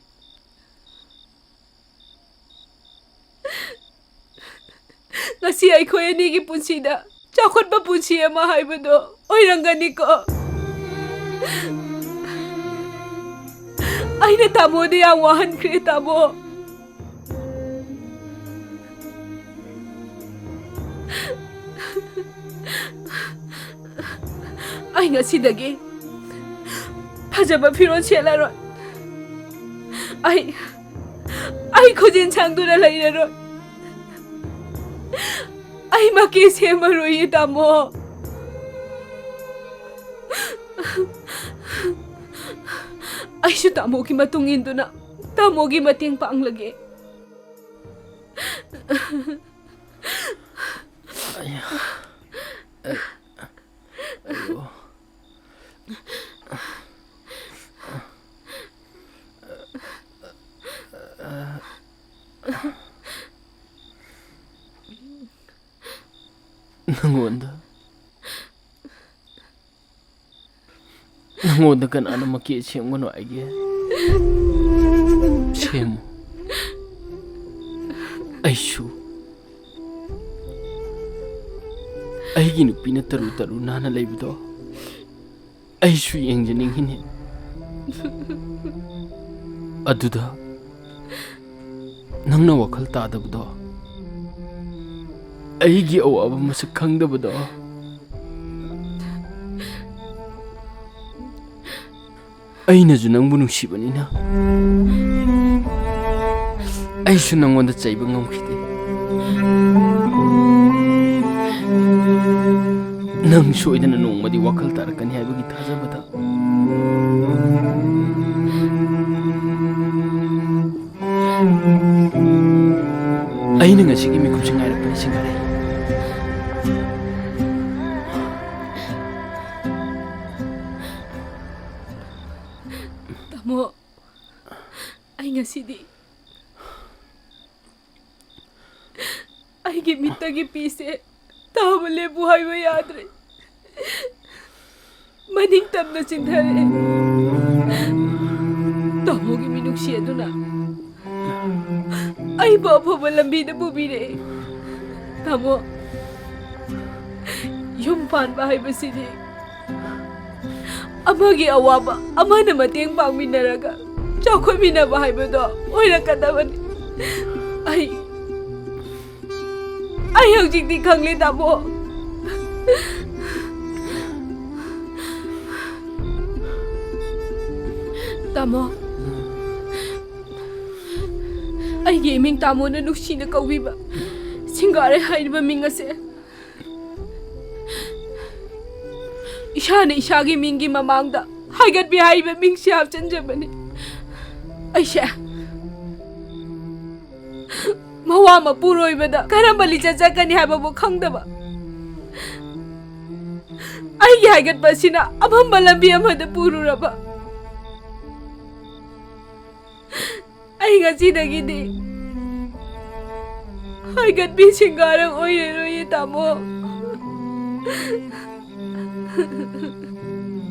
ꯉꯁꯤ ꯑꯩꯈꯣꯏ ꯑꯅꯤꯒꯤ ꯄꯨꯟꯁꯤꯗ ꯆꯥꯎꯈꯠꯄ ꯄꯨꯟꯁꯤ ꯑꯃ ꯍꯥꯏꯕꯗꯣ ꯑꯣꯏꯔꯝꯒꯅꯤꯀꯣ꯫ ꯑꯩꯅ ꯇꯥꯃꯣꯗ ꯌꯥꯝ ꯋꯥꯍꯟꯈ꯭ꯔꯦ, ꯇꯥꯃꯣ꯫ ꯑꯩ ꯉꯁꯤꯗꯒꯤ ꯐꯖꯕ ꯐꯤꯔꯣꯜ ꯁꯦꯠꯂꯔꯣꯏ꯫ ꯑꯩ, ꯑꯩ ꯈꯨꯖꯤꯟ ꯁꯪꯗꯨꯅ ꯂꯩꯔꯔꯣꯏ꯫ ꯑꯩ ꯃꯀꯦ ꯁꯦꯝꯃꯔꯣꯏꯌꯦ, ꯇꯥꯃꯣ꯫ ꯑꯩꯁꯨ ꯇꯥꯃꯣꯒꯤ ꯃꯇꯨꯡ ꯏꯟꯗꯨꯅ ꯇꯥꯃꯣꯒꯤ ꯃꯇꯦꯡ ꯄꯥꯡꯂꯒꯦ꯫ ꯅꯪꯉꯣꯟꯗ, ꯅꯪꯉꯣꯟꯗ ꯀꯅꯥꯅ ꯃꯀꯦ ꯁꯦꯝꯒꯅꯨ ꯍꯥꯏꯒꯦ? ꯁꯦꯝꯃꯨ꯫ ꯑꯩꯁꯨ, ꯑꯩꯒꯤ ꯅꯨꯄꯤꯅ ꯇꯔꯨ ꯇꯔꯨ ꯅꯥꯟꯅ ꯂꯩꯕꯗꯣ ꯑꯩꯁꯨ ꯌꯦꯡꯖꯅꯤꯡꯉꯤꯅꯦ꯫ ꯑꯗꯨꯗ ꯅꯪꯅ ꯋꯥꯈꯜ ꯇꯥꯗꯕꯗꯣ, ꯑꯩꯒꯤ ꯑꯋꯥꯕ ꯃꯁꯛ ꯈꯪꯗꯕꯗꯣ, ꯑꯩꯅꯁꯨ ꯅꯪꯕꯨ ꯅꯨꯡꯁꯤꯕꯅꯤꯅ ꯑꯩꯁꯨ ꯅꯪꯉꯣꯟꯗ ꯆꯩꯕ ꯉꯝꯈꯤꯗꯦ꯫ ꯅꯪ ꯁꯣꯏꯗꯅ ꯅꯣꯡꯃꯗꯤ ꯋꯥꯈꯜ ꯇꯥꯔꯛꯀꯅꯤ ꯍꯥꯏꯕꯒꯤ ꯊꯥꯖꯕꯗ꯫ ꯑꯩꯅ ꯉꯁꯤꯒꯤ ꯃꯤꯀꯨꯞꯁꯤ ꯉꯥꯏꯔꯛꯄꯅꯤ, ꯁꯤꯡꯒꯥꯔꯩ꯫ ꯇꯥꯃꯣ, ꯑꯩ ꯉꯁꯤꯗꯤ ꯑꯩꯒꯤ ꯃꯤꯠꯇꯒꯤ ꯄꯤꯁꯦ ꯇꯥꯕ ꯂꯦꯞꯄꯨ ꯍꯥꯏꯕ ꯌꯥꯗ꯭ꯔꯦ꯫ ꯃꯅꯤꯡ ꯇꯝꯅ ꯆꯤꯟꯊꯔꯛꯑꯦ꯫ ꯇꯥꯃꯣꯒꯤ ꯃꯤꯅꯨꯡꯁꯤ ꯑꯗꯨꯅ ꯑꯩꯕꯨ ꯑꯐꯕ ꯂꯝꯕꯤꯗ ꯄꯨꯕꯤꯔꯛꯑꯦ꯫ ꯇꯥꯃꯣ, ꯌꯨꯝ ꯄꯥꯟꯕ ꯍꯥꯏꯕꯁꯤꯗꯤ ꯑꯃꯒꯤ ꯑꯋꯥꯕ ꯑꯃꯅ ꯃꯇꯦꯡ ꯄꯥꯡꯃꯤꯟꯅꯔꯒ ꯆꯥꯎꯈꯠꯃꯤꯟꯅꯕ ꯍꯥꯏꯕꯗꯣ ꯑꯣꯏꯔꯛꯀꯗꯕꯅꯤ꯫ ꯑꯩ, ꯑꯩ ꯍꯧꯖꯤꯛꯇꯤ ꯈꯪꯂꯦ, ꯇꯥꯃꯣ꯫ ꯇꯥꯃꯣ, ꯑꯩꯒꯤ ꯏꯃꯤꯡ ꯇꯥꯃꯣꯅ ꯅꯨꯡꯁꯤꯅ ꯀꯧꯕꯤꯕ ꯁꯤꯡꯒꯥꯔꯩ ꯍꯥꯏꯔꯤꯕ ꯃꯤꯡ ꯑꯁꯦ ꯏꯁꯥꯅ ꯏꯁꯥꯒꯤ ꯃꯤꯡꯒꯤ ꯃꯃꯥꯡꯗ ꯍꯥꯏꯒꯠꯄꯤ ꯍꯥꯏꯔꯤꯕ ꯃꯤꯡꯁꯤ ꯍꯥꯞꯆꯤꯟꯖꯕꯅꯤ꯫ ꯑꯩꯁꯦ ꯃꯋꯥ ꯃꯄꯨꯔꯣꯏꯕꯗ ꯀꯔꯝꯕ ꯂꯤꯆꯠ ꯆꯠꯀꯅꯤ ꯍꯥꯏꯕꯕꯨ ꯈꯪꯗꯕ, ꯑꯩꯒꯤ ꯍꯥꯏꯒꯠꯄ ꯑꯁꯤꯅ ꯑꯃꯝꯕ ꯂꯝꯕꯤ ꯑꯃꯗ ꯄꯨꯔꯨꯔꯕ꯫ ꯑꯩ ꯉꯁꯤꯗꯒꯤꯗꯤ ꯍꯥꯏꯒꯠꯄꯤ ꯁꯤꯡꯒꯥꯔꯩ ꯑꯣꯏꯔꯔꯣꯏꯌꯦ, ꯇꯥꯃꯣ꯫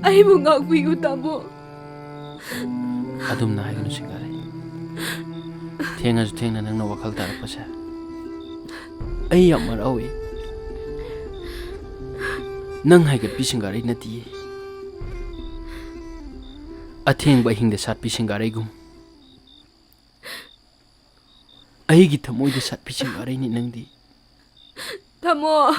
ꯑꯩꯕꯨ ꯉꯥꯛꯄꯤꯌꯨ, ꯇꯥꯃꯣ꯫ ꯑꯗꯨꯝꯅ ꯍꯥꯏꯒꯅꯨ, ꯁꯤꯡꯒꯥꯔꯩ꯫ ꯊꯦꯡꯉꯁꯨ ꯊꯦꯡꯅ ꯅꯪꯅ ꯋꯥꯈꯜ ꯇꯥꯔꯛꯄꯁꯦ ꯑꯩ ꯌꯥꯝ ꯍꯔꯥꯎꯏ꯫ ꯅꯪ ꯍꯥꯏꯒꯠꯄꯤ ꯁꯤꯡꯒꯥꯔꯩ ꯅꯠꯇꯤꯌꯦ, ꯑꯊꯦꯡꯕ ꯑꯍꯤꯡꯗ ꯁꯥꯠꯄꯤ ꯁꯤꯡꯒꯥꯔꯩꯒꯨꯝ꯫ ꯑꯩꯒꯤ ꯊꯃꯣꯏꯗ ꯁꯥꯠꯄꯤ ꯁꯤꯡꯒꯥꯔꯩꯅꯤ ꯅꯪꯗꯤ꯫ ꯇꯥꯃꯣ꯫